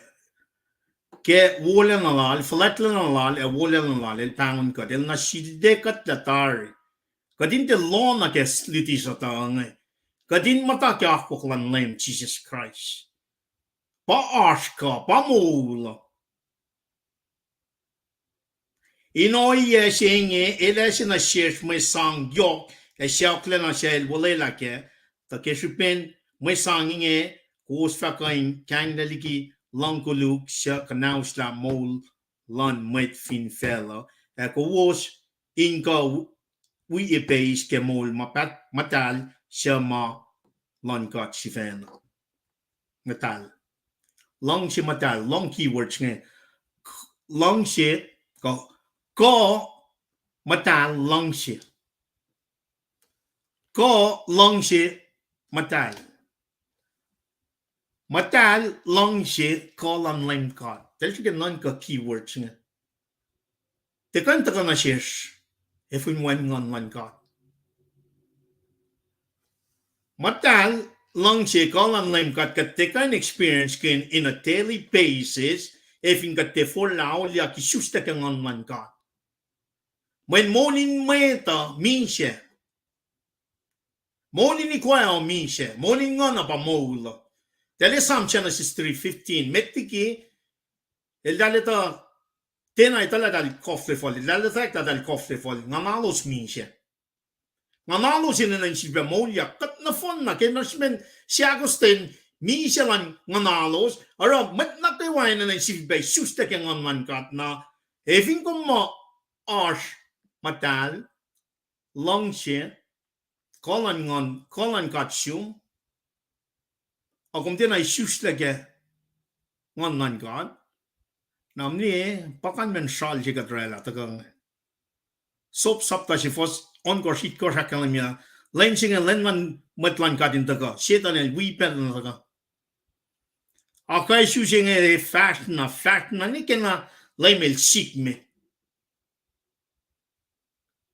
ke wolacna Lal, fuhlwactlacna Lal ac wolacna Lal, El pahngon kuht, El na sile kuht lah tari. Kuht in tiac lohna ke luti sutuh inge. Kuht in muhta ke akwuck luhn Leum Jisus Kraist. Pa oasr kuh, pa moul uh. In ohiyac se inge, El ase nuh sesr mwe sang yohk ac sacohklacna suc El olwelah kac, tuh ke srihpen mwe sang inge, kowos fah kuh in kahinglac liki luhng koluk suc kuhnahoslah moul luhn mwet fin facluh, ac kowos in kuh wi eis ke moul ma paht muhtahl suc ma luhn God sifacna. Muhtahl. Luhngse muhtahl, luhng keyword se inge. Luhngse, kuh, kuh muhtahl luhngse. Kuh luhngse muhtahl. Muhtahl luhngse kuh luhn Leum God. Tahl srihke nuhnkuh keyword se inge. Tiac kuh in tuhkuh nuh sesr, ac fin wacngihn Nguhn luhn God. Muhtahl luhngse kuh luhn Leum God kuht tiac kuh in experience kihn in a daily basis, ac fin kuht tiac forlah auliyak isuslac ke Nguhn luhn God. Mweyen moul in mwet uh misac. Moul in ikoac uh misac. Moul in nguhn uh pa moul uh. Tahl esam Genesis three fifteen. Met liki, eltahl etuh, tiacna etuh lah eltahl koflefal, eltahl etuh lah eltahl koflefal, nguhnalos misac. Nguhnalos enenuh in sifilpac moulyak, kuht nohfohnna ke na srihpen seahkostwen misac luhn nguhnalos, oruh mwet nuh kwewa enenuh in sifilpac isuslac ke Nguhn luhn God na, ac fin kom muh oasr muhtahl, luhngse, kuh luhn Nguhn, kuh luhn God sum, ac kom tiacna isuslac ke Nguhn luhn God, na mwe, pa kalmacn sral se kuht oraclah tuhkuh inge. Job sapta se fuhs ohnkohsr, itkohsr ahkkahlwemye, lwen se inge lwen luhn mwet luhn God in tuhkuh, Setuhn el wi pacl na tuhkuh. Akacsruhi se inge fahsr na, fahsr na nwe ke na Leum el sikme.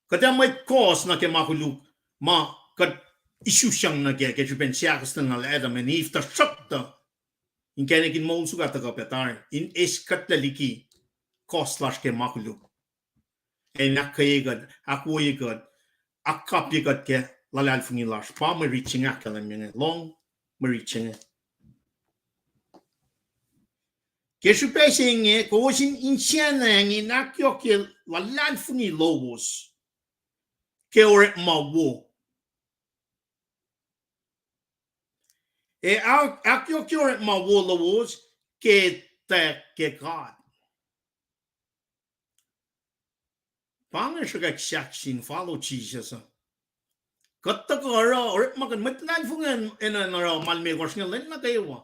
Kuht ac mwet kohs nuh ke ma koluk ma kuht isusyang nuh kac ke srihpen seahkostwen lal Adam and Eve, tuhsruhktuh inkacnek in moul suk ah tuhkuh pac tari in eis kuhtlac liki kohs lasr ke ma koluk, ac in ahkkweye kuht, ahkwoye kuht, ahkkapye kuht ke luhlahlfongi lasr. Pa mwe rit se inge ahkkahlwemye inge, lohng mwe rit se inge. Ke srihpac se inge kowos in, in sacnacng in ahkyohkye luhlahlfongi lowos ke orekma wo. Ac ahk-, ahkyohkye orekma wo lowos ke etwack ke God. Pa inge sruhkwack sahk sin follow Jesus uh. Kuht tuhkuh oruh orekmakihn mwet luhlahlfongi enenuh in oruh ma limekohsr inge lwen nuh kwewa.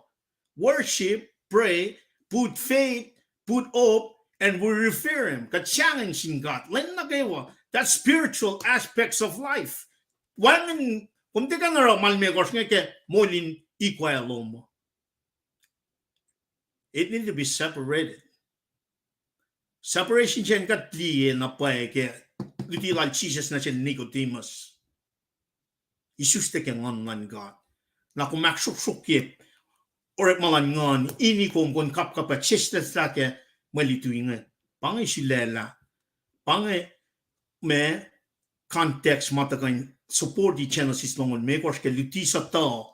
Worship, pray, put faith, put hope, and we revere him. Kuht sahngweng sin God lwen nuh kwewa. That spiritual aspects of life. Wacngihn, kom tiac kuh in oruh ma limekohsr inge ke moul in ikoac lom uh. It need to be separated. Separation se kuht liye na pwacye ke luti lal Jisus nuh sel Nicodemus. Isuslac ke Nguhn luhn God. Na kom ahksruhksruhkye orekma luhn Nguhn in kom kuh in kapkapwack sesseslah ke mwe luti inge. Pa inge sulaclah. Pa inge ma context ma tuhkuh in support-i Genesis longoul limekohsr ke luti suhtuh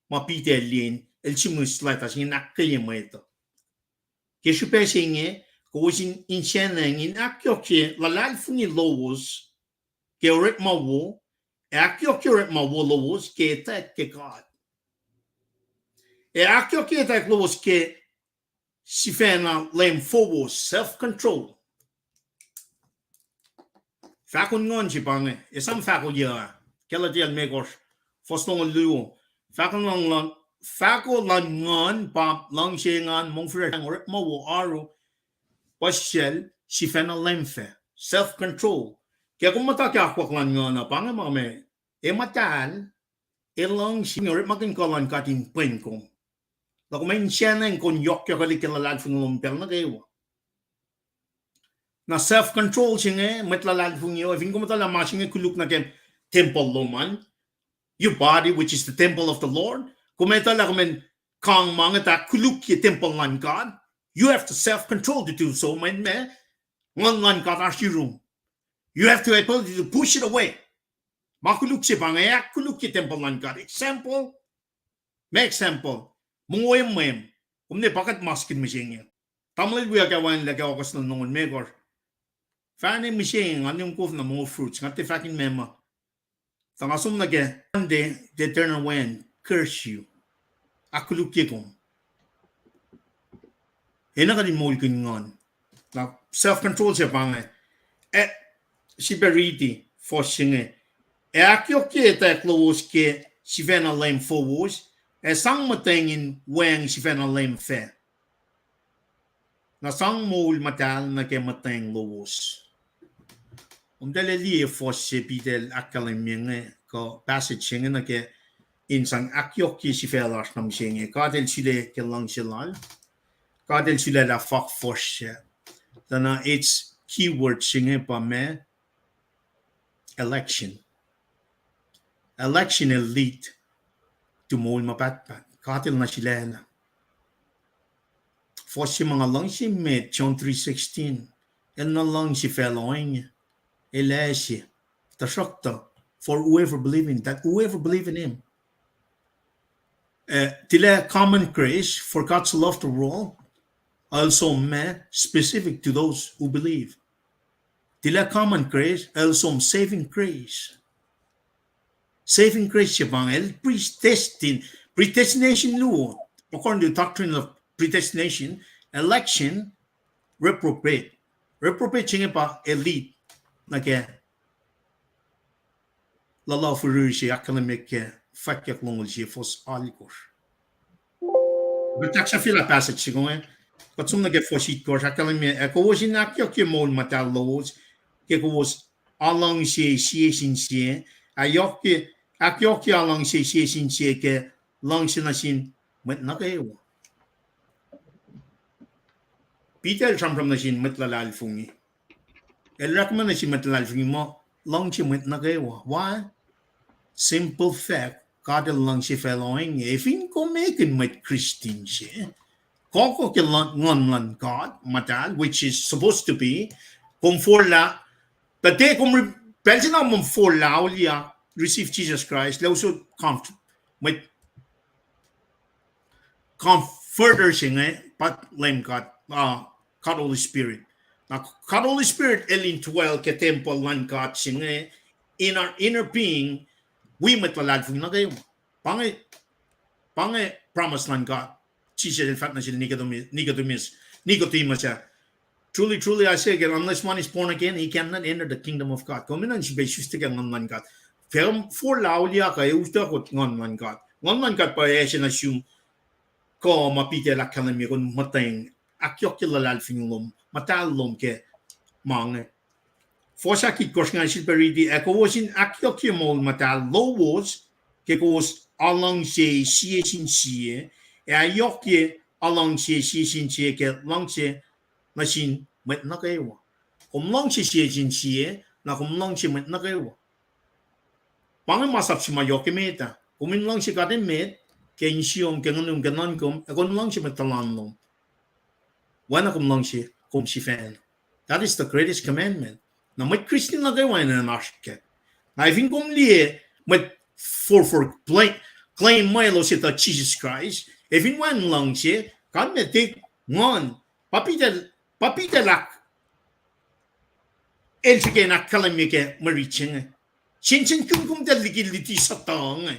ma Peter el liye, el sihmihs leta se inge in ahkkweye mwet uh. Ke srihpac se inge, kowos in, in sacnacng in ahkyohkye luhlahlfongi lowos ke orekma wo, ac ahkyohkye orekma wo lowos ke etwack ke God. Ac ahkyohkye etwack lowos ke sifacna leum fowos, self-control. Fahko in nguhn se pa inge, esam fahko yac ah, Galatia limekohsr, fuhs longoul luo, fahko in nguhn, fahko luhn nguhn pa luhngse, engan, mongfihsrwacsr, orekma wo, oaru, puhsisacl, sifacna leum fac. Self-control. Ke kom muhta ke akwuck luhn nguhn uh, pa inge ma kom ac muhtahl, ac luhngse, orekmakihn kuh luhn God in pwen kom, lah kom ac insacnacng kom yohkyohkwelihk ke luhlahlfongi lom pacl nuh kwewa. Na self-control se inge, mwet luhlahlfongi uh, fin kom etuh lah ma se inge koluk nuh ke tempuhl lom an, your body, which is the temple of the Lord, kom etuh lah kom in kang ma inge tuh ahkkolukye tempuhl luhn God, you have the self-control to do so, mweyen ma, nguhn luhn God oasr yurum. You have the ability to push it away. Ma koluk se pa inge, ahkkolukye tempuhl luhn God. Example, ma example, mongo emwem, kom ne pa kuht maskihn mihsenge. Tamuhlwel wiyuck ah wacngihnlac ke August na nongon mekohsr. Fahne mihsenge, nga nihm kof na mongo fruits, nga tiac fahk in meac ma. Tuh nga som nuh ke Monday, the eternal wacngihn, curse you. Ahkkolukye kom. Enenuh kuht in moulkihn nguhn. Na self-control se pa inge. Eh, sifilpac riti fuhs se inge. Ac ahkyohkye etwacack lowos ke sifacna leum fowos, ac sang muhtweng in weacng sifacna leum fac. Na sang moul muhtahl nuh ke muhtweng lowos. Kom tahl ac liye fuhs se Peter el ahkkahlwemye inge, kuh passage se inge nuh ke in sang ahkyohkye sifac lasr nuh mihsenge. God el sule ke luhngse lal. God el sulaclah fahk fuhs se. Tuh na its keyword se inge pa ma election. Election el lead to moul ma pahtpaht. God el na sulaclah. Fuhs se ma nga luhngse met, John three sixteen. El na luhngse facluh ohinge. El ase. Tuhsruhktuh, for whoever believe in, that whoever believe in him. Eh, tilac common grace, for God so loved the world, el som ma specific to those who believe. Tilac common grace, el som saving grace. Saving grace se pa inge, el predestin-, predestination luo, according to doctrine of predestination, election, reprobate. Reprobate se inge pa elite, nuh ke luhlahlfongi se ahkkahlwemye ke Fwackyuck longoul sie fuhs alkosr. Kuht ahksahfyelah passage se inge, kuht som nuh ke fuhs itkohsr, ahkkahlwemye, ac kowos in ahkyohkye moul muhtahl lowos, ke kowos aluhngse sie sin sie, ac yohk-, ahkyohkye aluhngse sie sin sie ke luhngse nuh sin mwet nuh kwewa. Peter el sramsram nuh sin mwet luhlahlfongi. El orekma nuh sin mwet luhlahlfongi muh luhngse mwet nuh kwewa. Why? Simple fact, God el luhngse facluh ohinge. Ac fin kom ekihn mwet Christian se, kom kuh ke luhn, nguhn luhn God muhtahl, which is supposed to be, kom forlah, tuh tiac kom re-, pacl se na kom forlah auliyak, receive Jesus Christ, lah usot comf-, mwet Comforter se inge, pa Leum God, uh, God Holy Spirit. Na God Holy Spirit el indwell ke tempuhl luhn God se inge, in our inner being, wi mwet luhlahlfongi nuh kwewa. Pa inge, pa inge promise luhn God. Jisus el fahk nuh sel Nicodemus, Nicodemus, Nicodemus ah, Truly, truly, I say again, unless one is born again, he cannot enter the kingdom of God. Kom enenuh in sifilpac isuslac ke nguhn luhn God. Fin kom forlah auliyak uh, ac utuckoht nguhn luhn God. Nguhn luhn God pa ase nuh sum, kuh ma Peter el ahkkahlwemye, kom muhtweng, ahkyohkye luhlahlfongi lom, muhtahl lom ke ma inge. Fuhs ahkitkohsr ingacn sifilpac riti, ac kowos in ahkyohkye moul muhtahl lowos, ke kowos aluhngse sie sin sie, ac yohkye aluhngse sie sin sie ke luhngse nuh sin mwet nuh kwewa. Kom luhngse sie sin sie, na kom luhngse mwet nuh kwewa. Pa inge masap se ma yohk emet ah. Kom in luhngse God emet, ke insiyom, ke nguhnum, ke nuhnkom, ac kom luhngse mwet tuhlan lom. Oacna kom luhngse kom sifacna. That is the greatest commandment. Na mwet Christian nuh kwewa enenuh in oasr kac. Na fin kom liye mwet forfor claim, claim ma elos etuh Jesus Christ, ac fin wacngihn luhngse, kalmac tiac nguhn. Pa Peter, pa Peter el ahk-, el srihke in ahkkahlwemye ke mwe rit se inge. Sensenkackihn komtal liki luti sutuh inge.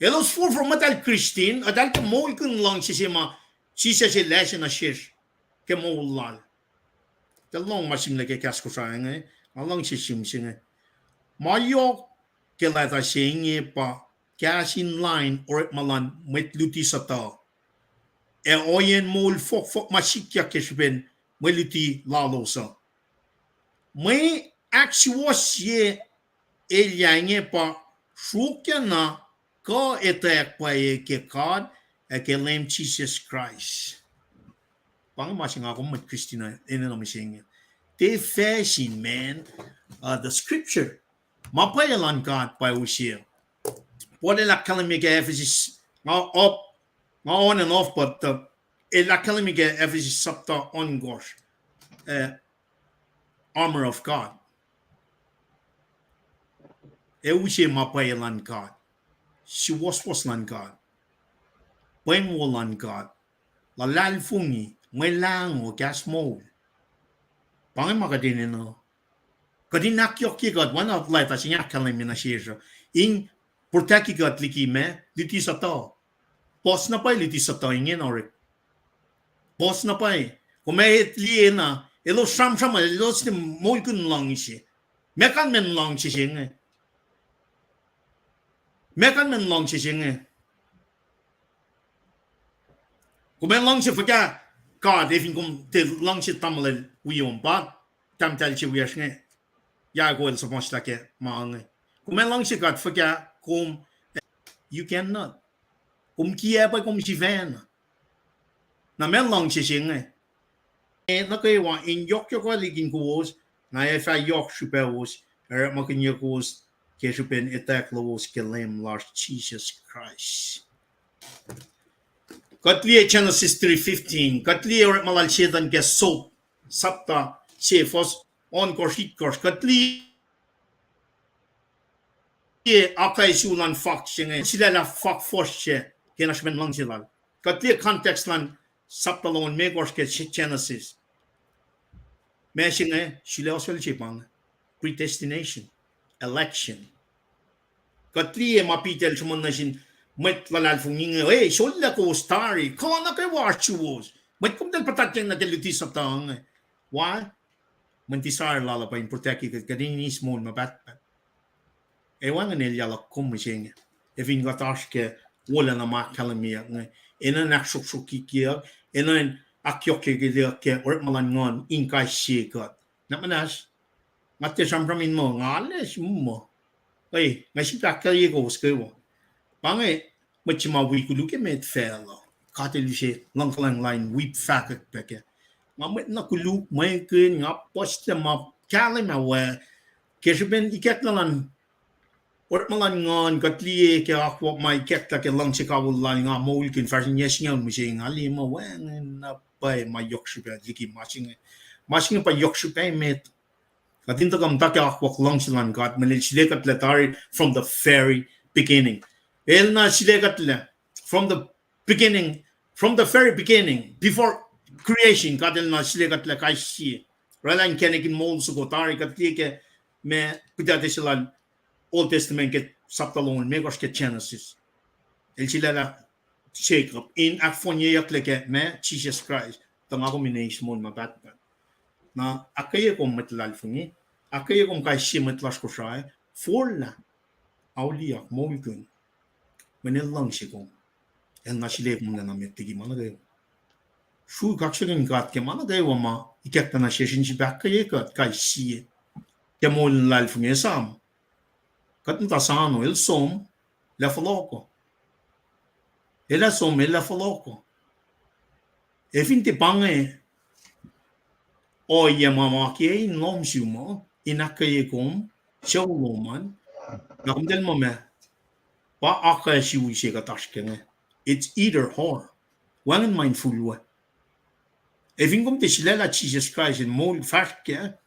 Elos forfor muhtahl Christian, eltahl tiac moulkihn luhngse se ma Jisus el ase nuh sesr ke moul lal. Eltahl lohng ma sihmlac ke kahs Kosrae inge, nga luhngse sihm se inge. Ma yohk ke leta se inge pa kahs in lain orekma luhn mwet luti suhtuh, ac ohiyacn moul fohkfohk ma sikyak ke srihpen mwe luti lalos uh. Mwe ahksuwohsye elyah inge pa sruokyacna kuh etwacack pwacye ke God ac ke Leum Jisus Kraist. Pa inge ma se nga kom mwet Kristin enenuh mihsenge. Tiac facsin, man. Uh, the scripture. Ma pwacye luhn God pa use. Paul el ahkkahlwemye ke Ephesus, nga up, nga on and off, but, uh, el ahkkahlwemye ke Ephesus sapta ohnkohsr, uh, armor of God. Ac use ma pwacye luhn God, suwohswohs luhn God, pweng wo luhn God, luhlahlfongi, mwe lahngo, kahs moul. Pa inge ma kuht enenuh. Kuht in ahkyohkye kuht, oacna leta se inge ahkkahlwemye nuh sesr uh, in protect kuht liki ma, luti suhtuh. Puhs na pwacye luti suhtuh ingena orek. Puhs na pwacye. Kom ac liye na, elos sramsram, elos tiac moulkihn luhngse. Meac kalmacn luhngse se inge? Meac kalmacn luhngse se inge? Kom ac luhngse fuhkah God, efin kom tiac luhngse tamuhlwel wiom, pa tahmtahel se wiyacsr inge, Yakob el suhmuhslah ke ma inge. Kom ac luhngse God fuhkah kom, you cannot. Kom kiyac pac kom sifacna. Na meac luhngse se inge? Ac nuh kwewa in yohkyohkwelihk in kowos, na ac fah yohk srihpacwos, ac orekmakihnyuck kowos ke srihpen etwacack lowos ke Leum lasr Jisus Kraist. Kuht liye Genesis three fifteen, kuht liye orekma lal Setuhn ke Job, sapta se, fuhs ohnkohsr, itkohsr, kuht liye liye akacsruhi luhn fak se inge, sulaclah fak fuhsr se ke na srihpen luhngse lal. Kuht liye context luhn sapta longoul limekohsr ke Genesis. Ma se inge, sulaclah oswacl se pa inge, predestination, election. Kuht liye ma Peter el sruhmuhn nuh sin mwet luhlahlfongi inge, e, sollac kowos tari, kuh nuh kwewa oasr suwos. Mwet komtal puhtatyang nuh ke luti suhtuh inge. Why? Mweyen desire lal uh pa in protect kuht, kuht in eis moul ma pahtpaht. Ac wacngihn elyah luhk kom mihsenge. Ac fin kuht oasr ke wolacna ma ahkkahlwemyeyuck inge, enenuh in ahksruhksruhkyeyuck, enenuh in ahkyohkyeyuck ke orekma luhn nguhn in kais sie kuht. Na muhnahs, nga tiac sramsram in muh nga loes muh, e, nga sifilpac ahkkweye kowos kwewa. Pa inge, mwet se ma wi koluk ke met facluh, God el use luhngkuhlwacng lal in wi fahkwack pac kac. Nga mwet na koluk mwekihn, nga puhslac ma kahlwem ah we, ke srihpen ikacklah luhn orekma luhn nguhn, kuht liye ke akwuck ma ikacklah ke luhngse kawihl lal, nga moulkihn fahsr in yac singucul mihsenge, nga liye ma wacngihn na pwacye ma yohk srihpac liki ma se inge. Ma se inge pa yohk srihpac met. Kuht in tuhkuh muhta ke akwuck luhngse luhn God, mweyen el sule kuhtlac tari from the very beginning. El na sule kuhtlac from the beginning, from the very beginning, before creation, God el na sule kuhtlac kais sie. Oraclah inkacnek in moul soko tari, kuht liye ke ma kuhtwacta se lal Old Testament ke sapta longoul limekohsr ke Genesis. El sulaclah Jacob in ahkfohnyeyucklac ke ma Jisus Kraist, tuh nga kom in eis moul ma pahtpaht. Na ahkkweye kom mwet luhlahlfongi, ahkkweye kom kais sie mwet lasr Kosrae, forlah, auliyak, moulkihn, mweyen el luhngse kom. El na sule kom lacna met liki ma nuh kwewa. Srui kaksakihn God ke ma nuh kwewa ma ikacklah nuh sesr in sifilpac ahkkweye kuht kais sie ke moul in luhlahlfongi. Esam, kuht muhta sano, el som, lah fohlohko. El ah som, el lah fohlohko. Ac fin tiac pa inge ohiyac ma ma ke in lohm sum uh, in ahkkweye kom, sucu lom an, na komtal muh ma, pa akacsruhi se kuht oasr ke inge. It's either or. Wacngihn ma in ful we. Ac fin kom tiac sulaclah Jisus Kraist in moul fahsr kac,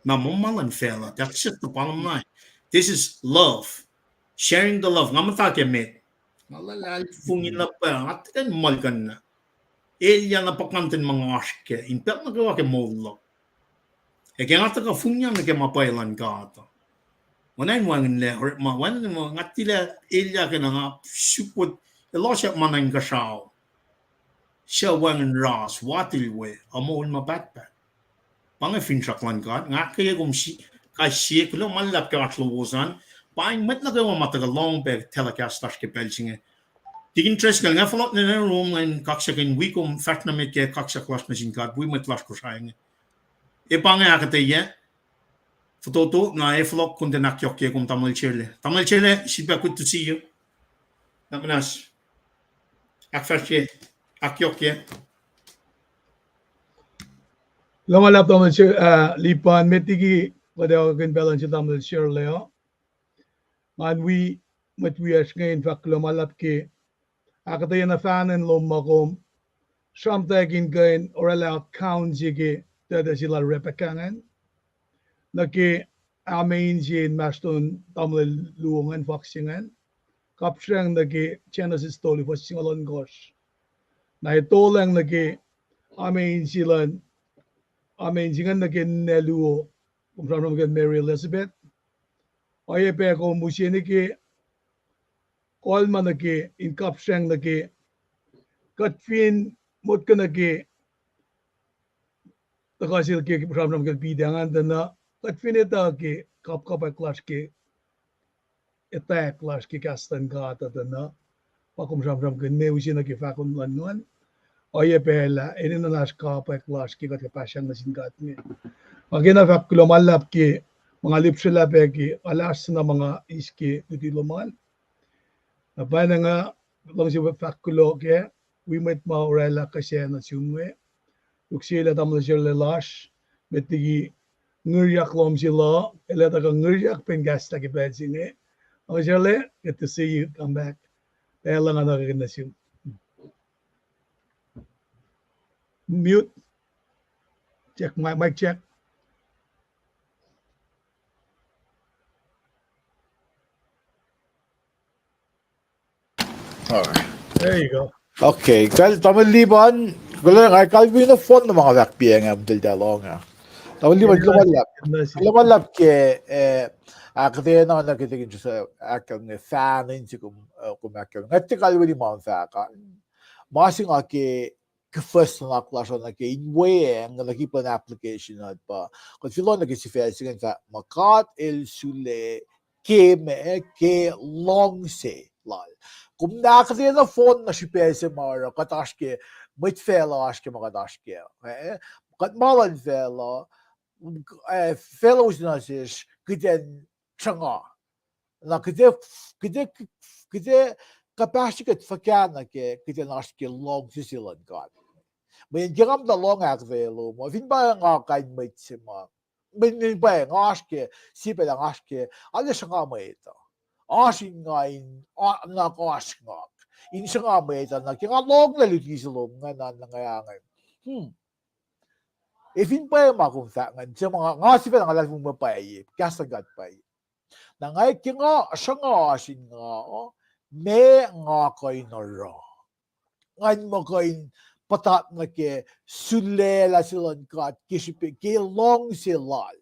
na moul ma luhn facluh. That's just the bottom line. This is love. Sharing the love. Nga muhta ke met, nga luhlahlfongi na pwacye, nga tiac kuh in muhlkuhnlah. Elyah na puhkantwen ma nga oasr kac in pacl nuh kwewa ke moul luhk. Ac ke nga tuhkuh fongiyang nuh ke ma pwacye luhn God, oacna in wacngihnlac orekma, wacngihn ma nga tilac elyah ke na nga suk, elos ac ma na inkuhsrao. Suc wacngihn ras, watil we, ac moul ma pahtpaht. Pa inge finsrak luhn God, nga ahkkweye kom si-, kais sie, kuloh ma luhlahp ke oasr lowos an, Pa in mwet nuh kwewa ma tuhkuh lohng pac telecast lasr ke pacl se inge. Tikin Driscoll, nga fohlohk nuh in room ngan kaksakihn wi kom fahsr nuh met ke kaksak lasr nuh sin God, wi mwet lasr Kosrae inge. Ac pa inge ahkuhtweyac. Fototo, na ac fohlohk kom tiac ahkyohkye kom, Tamuhlwel Shirley. Tamuhlwel Shirley, Sitpa, good to see you. Na muhnahs. Ahkfahsrye, ahkyohkye. Luhman luhlahp Tamuhlwel Shir-, ah, Lipan, met liki kuht ac akihlen pacl an sel Tamuhlwel Shirley uh. Ngan wi mwet wiyacsr inge in fahk kuloh ma luhlahp ke ahkuhtweyac na fahnan lom ma kom sramtweack in kuh in oraclah account se ke tuh, tuh se lal Rebekah ingacn, nuh ke amein se inmahsrlon tamuhlwel luo ingacn, fahk se ingacn, kapsrang nuh ke Genesis tolu, fuhs singucul ohnkohsr. Na etolacng nuh ke amein se luhn, amein se ingacn nuh ke ninac luo, kom sramsram ke Mary Elizabeth. Oacyacpac kom use nuh ke kolma nuh ke in kapsrang nuh ke kuht fin motko nuh ke tuhkuh sel ke sramsram ke Peter ingacn tuh na kuht fin etuh ke kapkapwack lasr ke etwacack lasr ke kahs luhn God uh tuh na pa kom sramsramkihn me use nuh ke fahko luhn Nguhn. Oacyacpac lah enenuh in oasr kapwack lasr ke kuht kuhpahsryang nuh sin God inge. Nga kena fahk kuloh ma luhlahp ke ma nga lihpsrelah pac ke alasr na ma nga eis ke luti lom an. Na pacna nga luhngse fahk kuloh kac wi mwet ma oraclah kuh sac nuh sum inge. Luhngse lah tamuhlwel Shirley lasr, met liki ngiryak lom sel uh, el ac tuhkuh ngiryak pac in kahslah ke pacl se inge. Tamuhlwel Shirley, good to see you, come back. Pacl uh nga nuh ke nuh sum. Mute. Check, mic, mic check. All right. There you go. Okay, kal Tamuhlwel Lipan, kal nga, kal wi na phone na ma nga fahk piacng ah, mtel ta lohng ah. Tamuhlwel Lipan, kuloh ma luhlahp. Kuloh ma luhlahp ke, eh, ahkuhtweyac na nuh ke tikin Joseph, ahkkahlwemye fahk in se kom, eh, kom ahkkahlwemye. Nga tiac kalweni ma fahk ah. Ma se nga ke, ke first nuhnak lasr uh nuh ke in weacng nuh ke plan application uh pa kuht fin lohng nuh ke sifac se ingacn fahk muh God el sule ke ma, ke luhngse lal. Kom na ahkuhtweyac na phone na srihpac se ma oruh kuht oasr ke, mwet facluh oasr ke ma kuht oasr ke, eh, kuht ma luhn facluh, eh, facluh use nuh sesr kuht in sruhnga. Na kuht ac, kuht ac, kuht ac kuhpahsrye kuht fuhkah nuh ke kuht in oasr ke luhngse se luhn God. Mweyen ke nga muhta lohng ahkuhtweyac lom uh, fin pa nga kain mwet se ma, mweyen pa nga oasr ke, sie pacl nga oasr ke, arlac sruhnga mwet uh. Oasr in nga in, a, na oasr nga in sruhnga mwet uh, na ke nga lohng na luti se lom ingacn, na nga ange, hmm, ac fin pwacye ma kom fahk ingacn, se ma nga, nga sifacna nga luhlahlfongi muh pwacye, kahs luhn God pwacye. Na nga ke nga sruhnga oasr in nga, ma nga kuh in oruh, ngan muh kuh in puhtat nuh ke sulaclah se luhn God ke srihpac, ke luhngse lal.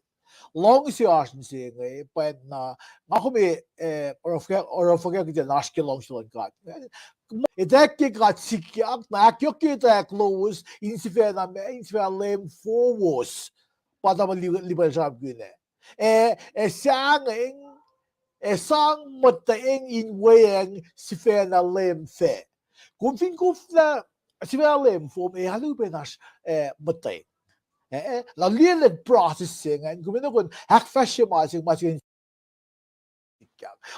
Luhngse oasr inse inge, pwacna, nga kom, eh, oruh fuhkah, oruh fuhkah kuht in oasr ke luhngse luhn God. Etwacack ke God sikyak, na ahkyohkye etwacack lowos, in sifacna ma, in sifacna leum fowos, pa Tamuhlwel Li-, Lipan sramsramkihn ah. Eh, ac sahngweng, ac sang muhtweng in weacng sifacna leum fac. Kom fin koflah sifacna leum fom, ac alu pac in oasr, eh, muhtweng. Eh, eh, na liye lwen process se ingacn, kom in kuh in ahkfahsrye ma se, ma se sikyak.